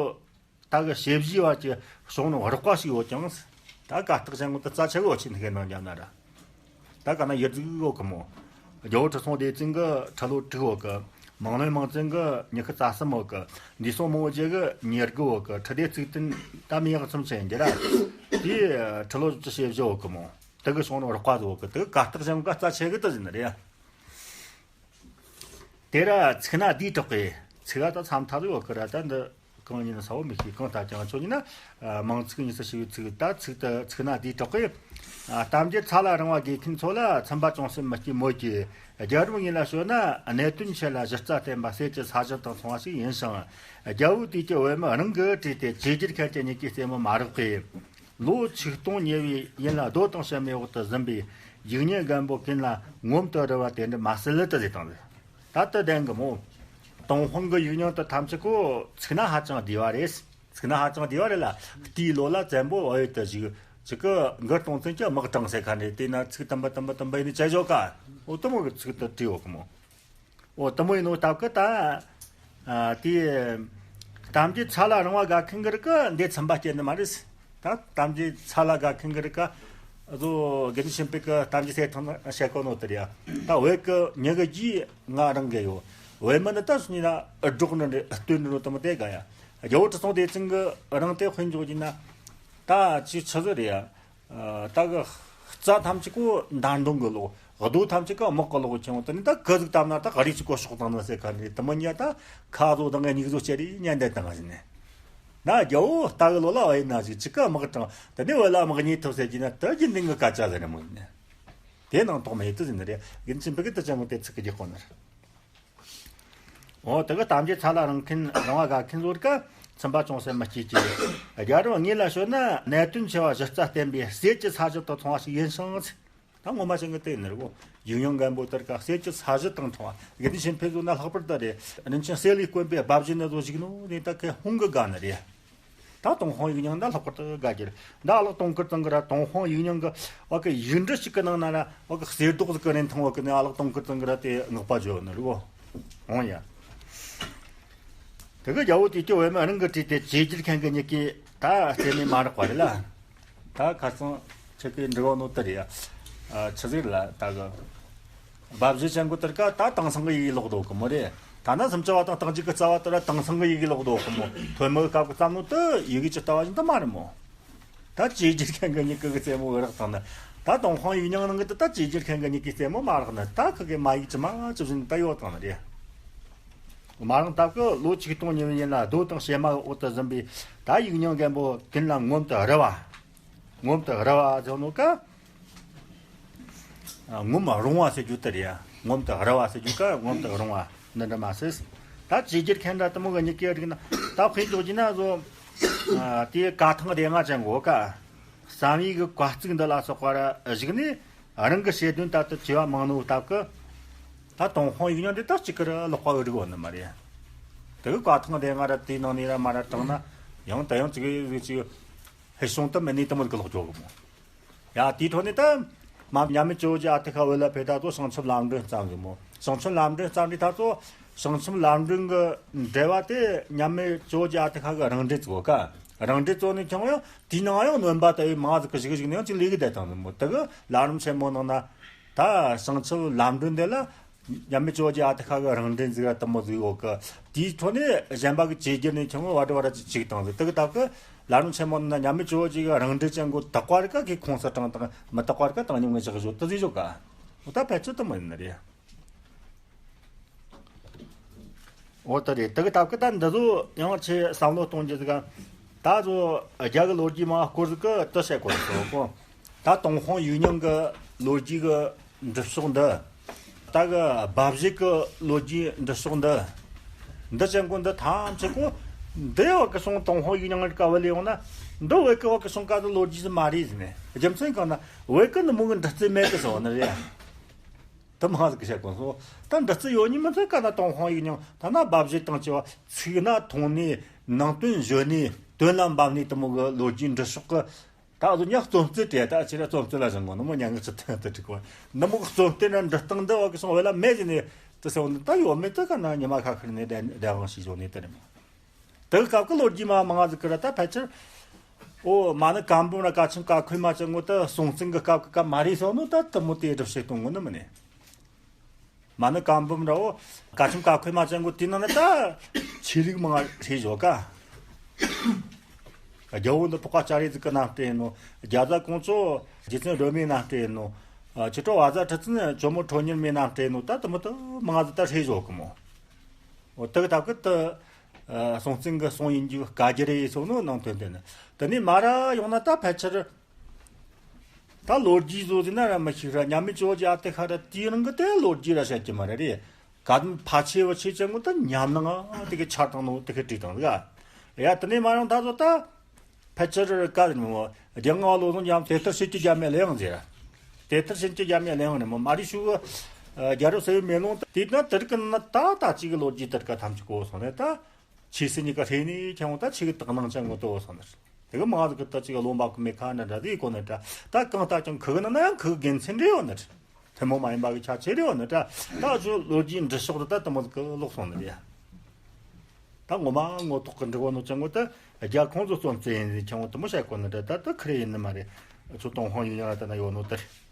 ད་གི་ཞེ་བཞི་བ་གི་བྱུང་ནོ་རགས་པ་ཞིག་ཡོད་ཀྱང་། ད་ཀ་རྟགས་ཅན་གོ་དུ་རྩ་ཆེ་གི་འོ་ཆེ་འདི་གའི་ནང་རྒྱབ་ན་ར། ད་ག་ན་ཡུལ་གཟུགས་ཡོད་གི་མོ། རྒྱལ་བོ་ཁྲི་སྲོང་ལྡེ་བཙན་གི་ཁྲི་ལོ་དྲུག་ཡོད་གི། མང་བློན་མང་བཙན་གི་ཉི་ཤུ་རྩ་གསུམ་ཡོད་གི། འདས་སྲོང་མང་བོ་རྗེ་གི་ཉེར་དགུ་ཡོད་གི། ཁྲི་ལྡེ་གཙུག་བཙན་ད་མི་ཡག་ཚོམ་ཆེན་འདི་ར། དེ་ཁྲི་ལོ་བཅུ་ཞེ་བཞི་ཡོད་གི་མོ། དེ་གི་བྱུང་ནོ་རགས་པ་ཡོད་གི། དེ་གི་ཀ་རྟགས་ཅན་གོ་རྩ་ཆེ་གི་དུ་ཟིན་ནི་རེད་ཡ། དེ་ར་ཚིག་སྣ་བསྡུས་དྲགས་པས་ཚིག་ག་ད་མཚམས་མཐའ་ཟིག་ཡོད་གི་ར། ད་འདི་གང་ཡིན་ས་བོ་མི་ཤེས། གང་ལྟར་ཀྱང་ཁྱོད་ཡིན་ན་མིང་ཚིག་གཉིས་སུ་ཕྱེ་བའི་ཚིག་ད་ཚིག་ཏུ་ཚིག་སྣ་བསྡུས་དྲགས་པས། གཏམ་རྒྱུད་ཚ་ལ་རིང་བ་དགོས་མཁན་ཚོ་ལ་ཚིམ་པ་ཅུང་ཟད་མི་སྐྱེ་མོད་ཀྱི། རྒྱལ་རབས་ངོས་ལ་ཞུ་ན་གནད་དོན་ཆེ་ལ་གཞི་རྩ་བརྟན་པ་གསེར་གྱི་ས་བཞིན་དང་མཚུངས་པ་ཞིག་ཡིན་ཞིང་། རྒྱལ་བོ་དུས་ཀྱི་བོད་མི་རང་གིས་བྲིས་ཏེ་བཅོས་བསྒྱུར་མཁན་གྱི་མྱུ་གུའི་རྩེ་མོ་མ་རག་པས། ལོ་ཆིག་སྟོང་ཉེ་བའི་ཡུན་ལ་རྡོ་དང་ཕྱེ་མའི་འོག་ཏུ་ཟིན་པའི་ཡིག་རྙིང་རྒན་པོ་ཀུན་ལ་ངོམ་དུ་རུ་བ་དེ་འདྲ་མ་སྲིད་ལ་དུ་ཟེར་དང་ཟེར། ད་དུ་ལྡན་གི་མོ། ཏུན་ཧོང་གི་ཡིག་རྙིང་དུ་ཐམས་ཅད་ཀོ་ཚིག་སྣ་ཧ་ཅང་བསྡུས་པ་རེད། ཚིག་སྣ་ཧ་ཅང་བསྡུས་པ་རེད་ལ་དེའི་ལོ་ལ་བཙན་པོ་བ་ཡོད་དུ་ཞིག་ཅིག་གི་མགུར་གཏོང་ཚན་གྱི་དམག་དྲངས་ཟེར་ཁ་ནས་དེ་ན་ཚིག་དམ་པ་དམ་པ་དམ་པ་ཡིན་ནི་བྱ་ཞོག་ག་འོ་དུ་མོ་གི་ཚིག་ཏུ་བྲིས་ཡོད་གི་མོ། འོ་དུ་མོ་ཡིན་ནོ་སྟབས་ཀི་ད། ཨ་དེ། གཏམ་རྒྱུད་ཚ་ལ་རིང་བ་དགའ་མཁན་གི་རིགས་ཀ་འདི་ཚིམ་པ་སྐྱེ་ནི་མ་རེད། ད་གཏམ་རྒྱུད་ཚ་ལ་དགའ་མཁན་གི་རིགས་ཀ་ཨ་ཟོ་དགེ་འདུན་ཆོས་འཕེལ་གི་གཏམ་རྒྱུད་ཟེར་ཐང་ན་བཤད་གོ་ནོ་དེ་རེད་ཡ། ད་བོད་གི་མྱི་གི་རྒྱུད་ང་རང་གི་ཡོད། བོད་མི་ནི་ད་སུ་ནི་ན་སྒྲོག་ནི་རེད། སྟོན་ནི་རུ་དུ་མོ་དེ་དགའ་ཡ། རྒྱལ་བོ་ཁྲི་སྲོང་ལྡེ་བཙན་གི་རིང་དེ་དཔེ་འཇོག་རྒྱུ་ན། ད་ཅི་ཆི་ཟིག་རེད་ཡ། ད་གི་རྩ་ཐམས་ཅད་ཀོ་མདའ་མདུང་གི་ལོ། རྡོ་ཐམས་ཅད་ཀ་དམག་གི་ལོག་ཆེན་པོ་དེ་ནི་ད་གི་ཟིག་བཏབ་ན་ད་ག་རེ་ཅིག་གོ་ཤོག་བཏང་ན་ཟེར་ག་ནི་དུ་མི་ཉ་ད་ཁ་བཟོ་དང་ངའི་མིག་བཟོ་ཅེ་རེ་ཉན་བསྡད་དང་ཟིན་ནས། ན་རྒྱལ་བོ་ལྟ་གི་ལོ་ལ་བ་ཡིན་ན་ཟིག་ཅིག་ག་དམག་དྲངས་དེ་ནི་བོད་ལ་དམག་ཉེས་ཐུབ་ཟེར་གྱི་ན་དུ་རྒྱུན་ལྡན་གི་སྐད་ཆ་ཟེར་རེ་མོ་ཡིན་ནས། དེ་ནང་དོགས་མེད་དུ་ཟིན་ནི་རེད། རྒན་ཆེན་པོ་གི་དུ་ཅན་མོ་དེ་ཚིག་གི་རྒྱག་གོ་ནི་རེད། འོ་དེ་གི་གཏམ་རྒྱུད་ཚ་ལ་རིང་མཁན་རིང་བ་དགའ་མཁན་ཚོར་ཀ་ཚིམ་པ་ཅུང་ཟད་མི་སྐྱེས་ཀྱི། རྒྱལ་རབས་དངོས་ལ་ཤོད་ན་གནད་དོན་ཆེ་བ་གཞི་རྩ་བརྟན་པའི་གསེར་གྱི་ས་གཞི་དང་མཚུངས་པ་ཞིག་ཡིན་ཞིང་། ད་ངོ་མ་ཅན་གི་དེ་ནི་རེད་གོ། ཡིག་རྙིང་རྒན་པོ་དེར་ཀ་གསེར་གྱི་ས་གཞི་དང་མཚུངས་པ། དགེ་ལྡན་ཆོས་འཕེལ་ཚོ་ན་ལྷག་པར་དུ་རེད། རིན་ཆེན་གསེར་ལས་དཀོན་པའི་སྦ་བཞེད་ནི་བཟོ་ཞིག་ནོ་ནི་ད་ཁེ་ཧུང་གི་དགའ་ནི་རེད། ད་ཏུན་ཧོང་ཡིག་རྙིང་ན་ལྷག་པར་དུ་དགའ་རྒྱུ་རེད། ད་ཨ་ལགས་དུང་དཀར་ཚང་གི་ར་ཏུན་ཧོང་ཡིག་རྙིང་གི་བ་གི་ཡིག་འབྲུ་ཞིག་གི་ནང་ན་ར་བ་གི་གསེར་མདོག་ཟིག་གི་རིན་ཐང་བ་གི་ནི་ཨ་ལགས་དུང་དཀར་ཚང་གི་ར་དེ་བསྔགས་པ་བརྗོད་ནི་རེད་གོ། འོང་ཡ། དེ་གི་རྒྱལ་བོ་དེ་ཀྱི་བས་མ་རང་གི་བྲིས་ཏེ་བཅོས་བསྒྱུར་མཁན་གི་མྱིག་གིས་ད་རྩེ་ནས་མ་རག་པ་རེད་ལ། ད་ཁ་སང་ཁྱེད་ཀྱི་འབྲི་བ་ནོ་དེ་རེད་ཡ། ཆི་ཟིག་ལ་ད་གི། སྦ་བཞེད་ཅན་གོ་དེར་ཀ་ད་དེང་སང་གི་ཡི་གེ་ལོག་འདུག་གི་མོ་རེད། ཐ་ན་སུམ་ཅུ་བ་དང་རྟགས་འཇུག་གི་རྩ་བ་དེ་ར་དེང་སང་གི་ཡི་གེ་ལོག་འདུག་གི་མོ། ཐོན་མི་གི་སྐབས་ཀྱི་བརྩམས་ནོ་དེ་ཡི་གེ་ཅི་ལྟ་བ་བཞིན་དུ་མ་རེད་མོ། ད་བཅོས་བསྒྱུར་མཁན་གི་མྱིག་གི་རྩེ་མོ་རག་དང་ནི། ད་ཏུན་ཧོང་ཡིག་རྙིང་ནང་གི་དེ་ད་བཅོས་བསྒྱུར་མཁན་གི་མྱིག་གི་རྩེ་མོ་མ་རག་ནི་ད་ཁི་གི་མ་ཡིག་ཅི་མ་ཅི་བཞིན་ད་ཡོད་དང་ནི་རེད། མ་རང་སྟབས་ཀྱིས་ལོ་ཆིག་སྟོང་ཉེ་བའི་ཡན་ལ་རྡོ་དང་བྱེ་མ་གི་འོག་ཏུ་ཟིན་པའི་ད་ཡིག་རྙིང་རྒན་པོ་ཀུན་ལ་ངོམ་དུ་རི་བ། ངོམ་དུ་རི་བ་ཟེར་ནོ་ཀ། ངོམ་རུང་བ་ཟེར་རྒྱུ་དེ་རེད་ཡ། ངོམ་དུ་རི་བ་ཟེར་རྒྱུ་ཀ་ངོམ་དུ་རུང་བ་འདི་འདྲ་མ་ཟེར། ད་བཅོས་བསྒྱུར་མཁན་འདྲ་དུ་མོ་གི་མྱིག་གིས་རིག་ན་ད་དཔེ་འཇོག་རྒྱུ་ན་བཟོ། དེའི་བཀའ་ཐང་སྡེ་ལྔ་ཅན་གོ་ཀ། བསམ་ཡས་ཀྱི་བཀའ་གཙིགས་འདི་ལ་སོགས་པར་གཞིགས་ནས་རང་གི་བཤད་དོན་ལྟར་དུ་བཅོས་པ་མང་ནོ་སྟབས་ཀྱིས། ད་ཏུན་ཧོང་ཡིག་རྙིང་འདི་ད་གཅིག་གིས་ལོག་པ་འུ་སྒྲིག་འོ་ནི་མ་རེད། དེ་གི་བཀའ་ཐང་སྡེ་ལྔ་ར་དེའི་ནང་ནས་ར་མ་ར་དྲངས་ན་ཡང་ད་ཡང་གཅིག་གི་གཅིག་ཧེ་བྱུང་དུ་མི་ནུས་དུ་མོ་གི་ལོག་འཇོག་གི་མོ། ཡ་དེའི་འཕྲོ་ནས་ད་མ་མཉམ་མེད་ཇོ་བོ་རྗེ་ཨ་ཏི་ཤ་བོད་ལ་ཕེབས་ད་ཚོ་བྱང་ཆུབ་ལམ་སྒྲོན་བརྩམས་ཟིག་མོ། བྱང་ཆུབ་ལམ་སྒྲོན་བརྩམས་དུས་ད་ཚོ་བྱང་ཆུབ་ལམ་སྒྲོན་གི་འགྲེལ་བ་དེ་མཉམ་མེད་ཇོ་བོ་རྗེ་ཨ་ཏི་ཤ་གི་རང་འགྲེལ་བཙུགས་ག། རང་འགྲེལ་བཙུགས་ནས་ཀྱང་ཡང་དེའི་ནང་ཡང་སྣོན་པ་ལྟ་བུའི་མང་ཟིག་གི་ཞིག་ཞིག་ནས་ཡང་ཅིག་ལས་གི་བསྡད་བཏང་ཟིག་མོ། དེ་གི་ལམ་རིམ་ཆེན་མོ་ནང་ན་ད་བྱང་ཆུབ་ལམ་སྒྲོན་དེ་ལ། མཉམ་མེད་ཇོ་བོ་རྗེ་ཨ་ཏི་ཤ་གི་རང་འགྲེལ་ཟིག་ར་དུ་མོ་ཟིག་ཡོད་གི། དེའི་འཕྲོ་ནས་གཞན་པ་གི་བཅོས་བསྒྱུར་ནས་ཁྱོད་བ་འདྲ་བ་ར་ཅིག་ཅིག་བཏང་ཟིག། དེ་གི་སྟབས་ཀྱིས་ལམ་རིམ་ཆེན་མོ་ནང་ན་མཉམ་མེད་ཇོ་བོ་རྗེ་གི་རང་འགྲེལ་ཅན་གོ་དག་པ་རིག་ག་གི་ཁོངས་སུ་དྲངས་དང་མི་དག་པ་རིག་ག་དང་ཉམས་ངེས་བཞག་བཞོ་དུ་ཟིག་བཞོ་ག། འོ་ད་ཕལ་ཆེར་དུ་མོ་ཡིན་ནི་རེད། འོ་ད་རེད། དེ་གི་སྟབས་ཀྱིས་ད་འདི་ཚོ་ཡང་ཆེ་བསམ་བློ་གཏོང་རྒྱུ་ཟིག་ག། ད་ཚོ་རྒྱ་གི་ལོ་རྒྱུས་མང་སྐོར་ཟིག་གི་དུ་བཤད་དགོས་སོ་གོ། ད་ཏུན་ཧོང་ཡིག་རྙིང་གི་ལོ་རྒྱུས་གི་འབྲི་ཕྱོགས་འདི། ད་གི་སྦ་བཞེད་གི་ལོ་རྒྱུས་འབྲི་ཕྱོགས་འདི། འདི་ཅན་གོ་འདི་ཐམས་ཅད་གོ། འདི་བ་གི་སོང་ཏུན་ཧོང་ཡིག་རྙིང་གི་བཀའ་བ་ལས་ཡོང་ན། འདི་བོད་གི་བ་གི་སོང་བཀའ་འདི་ལོ་རྒྱུས་སུ་མ་རེད་ཟེར་ནས། རྒྱུ་མཚན་གང་ན་བོད་གི་ནི་མོ་གི་འབྲི་རྩལ་མེད་གི་སོང་ནི་རེད། དུ་མ་ཟིག་གི་བཤད་གོ་སོ། ད་འབྲི་རྩལ་ཡོད་ཉིན་མི་ཚད་ག་ན་ཏུན་ཧོང་ཡིག་རྙིང་ཐ་ན་སྦ་བཞེད་དང་བཅས་པ་ཚིག་སྣ་མཐོང་ནས་ནང་དོན་བརྗོད་ནས་དོན་ལ་འབབ་ནས་དུ་མོ་གི་ལོ་རྒྱུས་འབྲི་ཕྱོགས་གི། ད་གཟོད་ཉག་རྩོམ་རྩལ་དེ་ད་ཕྱིར་རྩོམ་རྩལ་ལ་བཞེངས་གོ་ནི་མོ་མྱ་ངན་ཚུལ་ཐང་དུ་བྲིས་གོ། ནི་མོ་གི་རྩོམ་རྩལ་ན་འབྲི་སྟངས་འདི་བ་གི་སོང་བས་ལ་མེད་ཟེར་ནས་དུ་སོང་ནི་ད་ཡོད་མེད་དུ་ག་ན་ཉི་མ་ཁ་ཁར་ནས་བདེན་བདེན་དབང་ཞིག་བཟོ་ནས་དུ་རེད་མོ། དེ་གི་སྐབས་ཀྱི་ལོ་རྒྱུས་མ་མང་ཟིག་གི་ར་ད་ཕལ་ཆེར། ཨོ་མ་ནི་ཀམ་འབུམ་ར་བཀའ་ཆེམས་བཀའ་ཁོལ་མ་ཅན་ངོ་ད་སྲོང་བཙན་གི་སྐབས་ཀྱི་སྐབས་མ་རེད་སོང་ནོ་ད་དུ་མོ་དེ་སྒྲུབ་བྱེད་གཏོང་ངོ་ནི་མིན་ནས། མ་ནི་ཀམ་འབུམ་ར་ཨོ་བཀའ་ཆེམས་བཀའ་ཁོལ་མ་ཅན་ངོ་དེ་ནང་ན་ད་ཆོས་ལུགས་མང་ཧྲེ་བཞོ་ཀ། རྒྱལ་བོ་འདི་ཕོ་ཁ་ཅ་རེ་ཟིག་གི་རྣམ་སྤྲད་ཡིན་ནོ། རྒྱ་བཟའ་ཀོང་ཇོ་རྗེ་བཙུན་སྒྲོལ་མའི་རྣམ་སྤྲད་ཡིན་ནོ། ཆོས་གྲོགས་བ་ཟ་ཁྲི་བཙུན་ཇོ་མོ་ཁྲོ་གཉེར་མའི་རྣམ་སྤྲད་ཡིན་ནོ་ད་དུ་མོ་ད་མང་ཟིག་ད་ཧྲེ་བཞོ་གི་མོ། འོ་དེ་གི་སྟབས་ཀྱིས་དུ། ཨ་སྲོང་བཙན་གྱི་སྲོང་ཡིན་རྒྱུ་བཀའ་རྒྱ་རེ་ཡི་སོགས་ནོ་ནང་དོན་དེ་ནི། དེ་ནས་མ་ར་ཡོང་ན་ད་ཕལ་ཆེར། ད་ལོ་རྒྱུས་བཟོ་ཟིན་ན་ར་མི་ཤེས་ར་མཉམ་མེད་ཇོ་བོ་རྗེ་ཨ་ཏི་ཤ་ར་དེའི་རིང་གི་དེ་ལོ་རྒྱུས་ར་བཤད་ཀྱི་མ་རེད་རེད། ག་དུམ་ཕ་ཆེ་བ་ཆེ་ཅན་ངོ་ད་ཉམས་སྣང་ཨ་དེ་གི་ཆར་དང་ནོ་དེ་གི་བྲིས་དང་ཟིག་ཨ། ཡ་དེ་ནས་མ་ཡོང་ད་བཟོ་ད། ཕལ་ཆེར་བཀའ་རིན་མོ། རྒྱལ་ངག་བློ་བཟང་རྒྱ་མཚོ་དེ་ལྟར་བྱེད་ཀྱི་རྒྱ་མའི་གླེང་ཟེར། དེ་ལྟར་བྱེད་ཀྱི་རྒྱ་མའི་གླེང་རིན་མོ་མ་རིག་ཤུ་གི། རྒྱལ་རབས་གསལ་བའི་མེ་ལོང་དེ་དེ་ན་དེར་ཀི་ན་ད་ད་ཅིག་གི་ལོ་རྒྱུས་དེར་ཀ་ཐམས་ཅད་གོ་སོང་ནས་ད། ཆོས་སྲིད་གཉིས་ཀ་ཧྲེ་ནས་ཁྱེད་འོང་ད་ཆོས་གི་དག་སྣང་ཅན་ངོ་དོ་སོང་ནས། དེ་གི་མང་ཟིག་གི་ད་ཅིག་གི་བློ་འབབ་གི་མེད་ཁ་འདྲ་འདྲ་དེ་གོ་ནས་ད་ད་གང་ལྟ་ཀྱང་ཁུ་གི་ན་ན་ཡང་ཁུ་གི་དགེ་མཚན་རེ་ཡོད་ནས། ཐུན་མོང་མ་ཡིན་པ་གི་ཆ་ཆེ་རེ་ཡོད་ནས་ད་ད་ཅོ་ལོ་རྒྱུས་འབྲི་ཕྱོགས་དེ་ད་དུ་མོ་ཟིག་གི་ལོག་སོང་ནས་ཡ། ད་ངོ་མ་ངོ་ཐོག་གི་འབྲི་གོ་ནོ་ཅང་གོ་ད་རྒྱ་ཁོང་ཚོ་རྩོམ་རྩལ་ཡིན་ཟིན་ཁྱེད་འོང་དུ་མོ་བཤད་གོ་ནི་འདྲ་ད་ད་ཁི་རེ་ཡིན་ནི་མ་རེད། ཚོ་ཏུན་ཧོང་ཡིག་རྙིང་ལ་ད་ན་ཡོད་ནོ་དེ་རེད།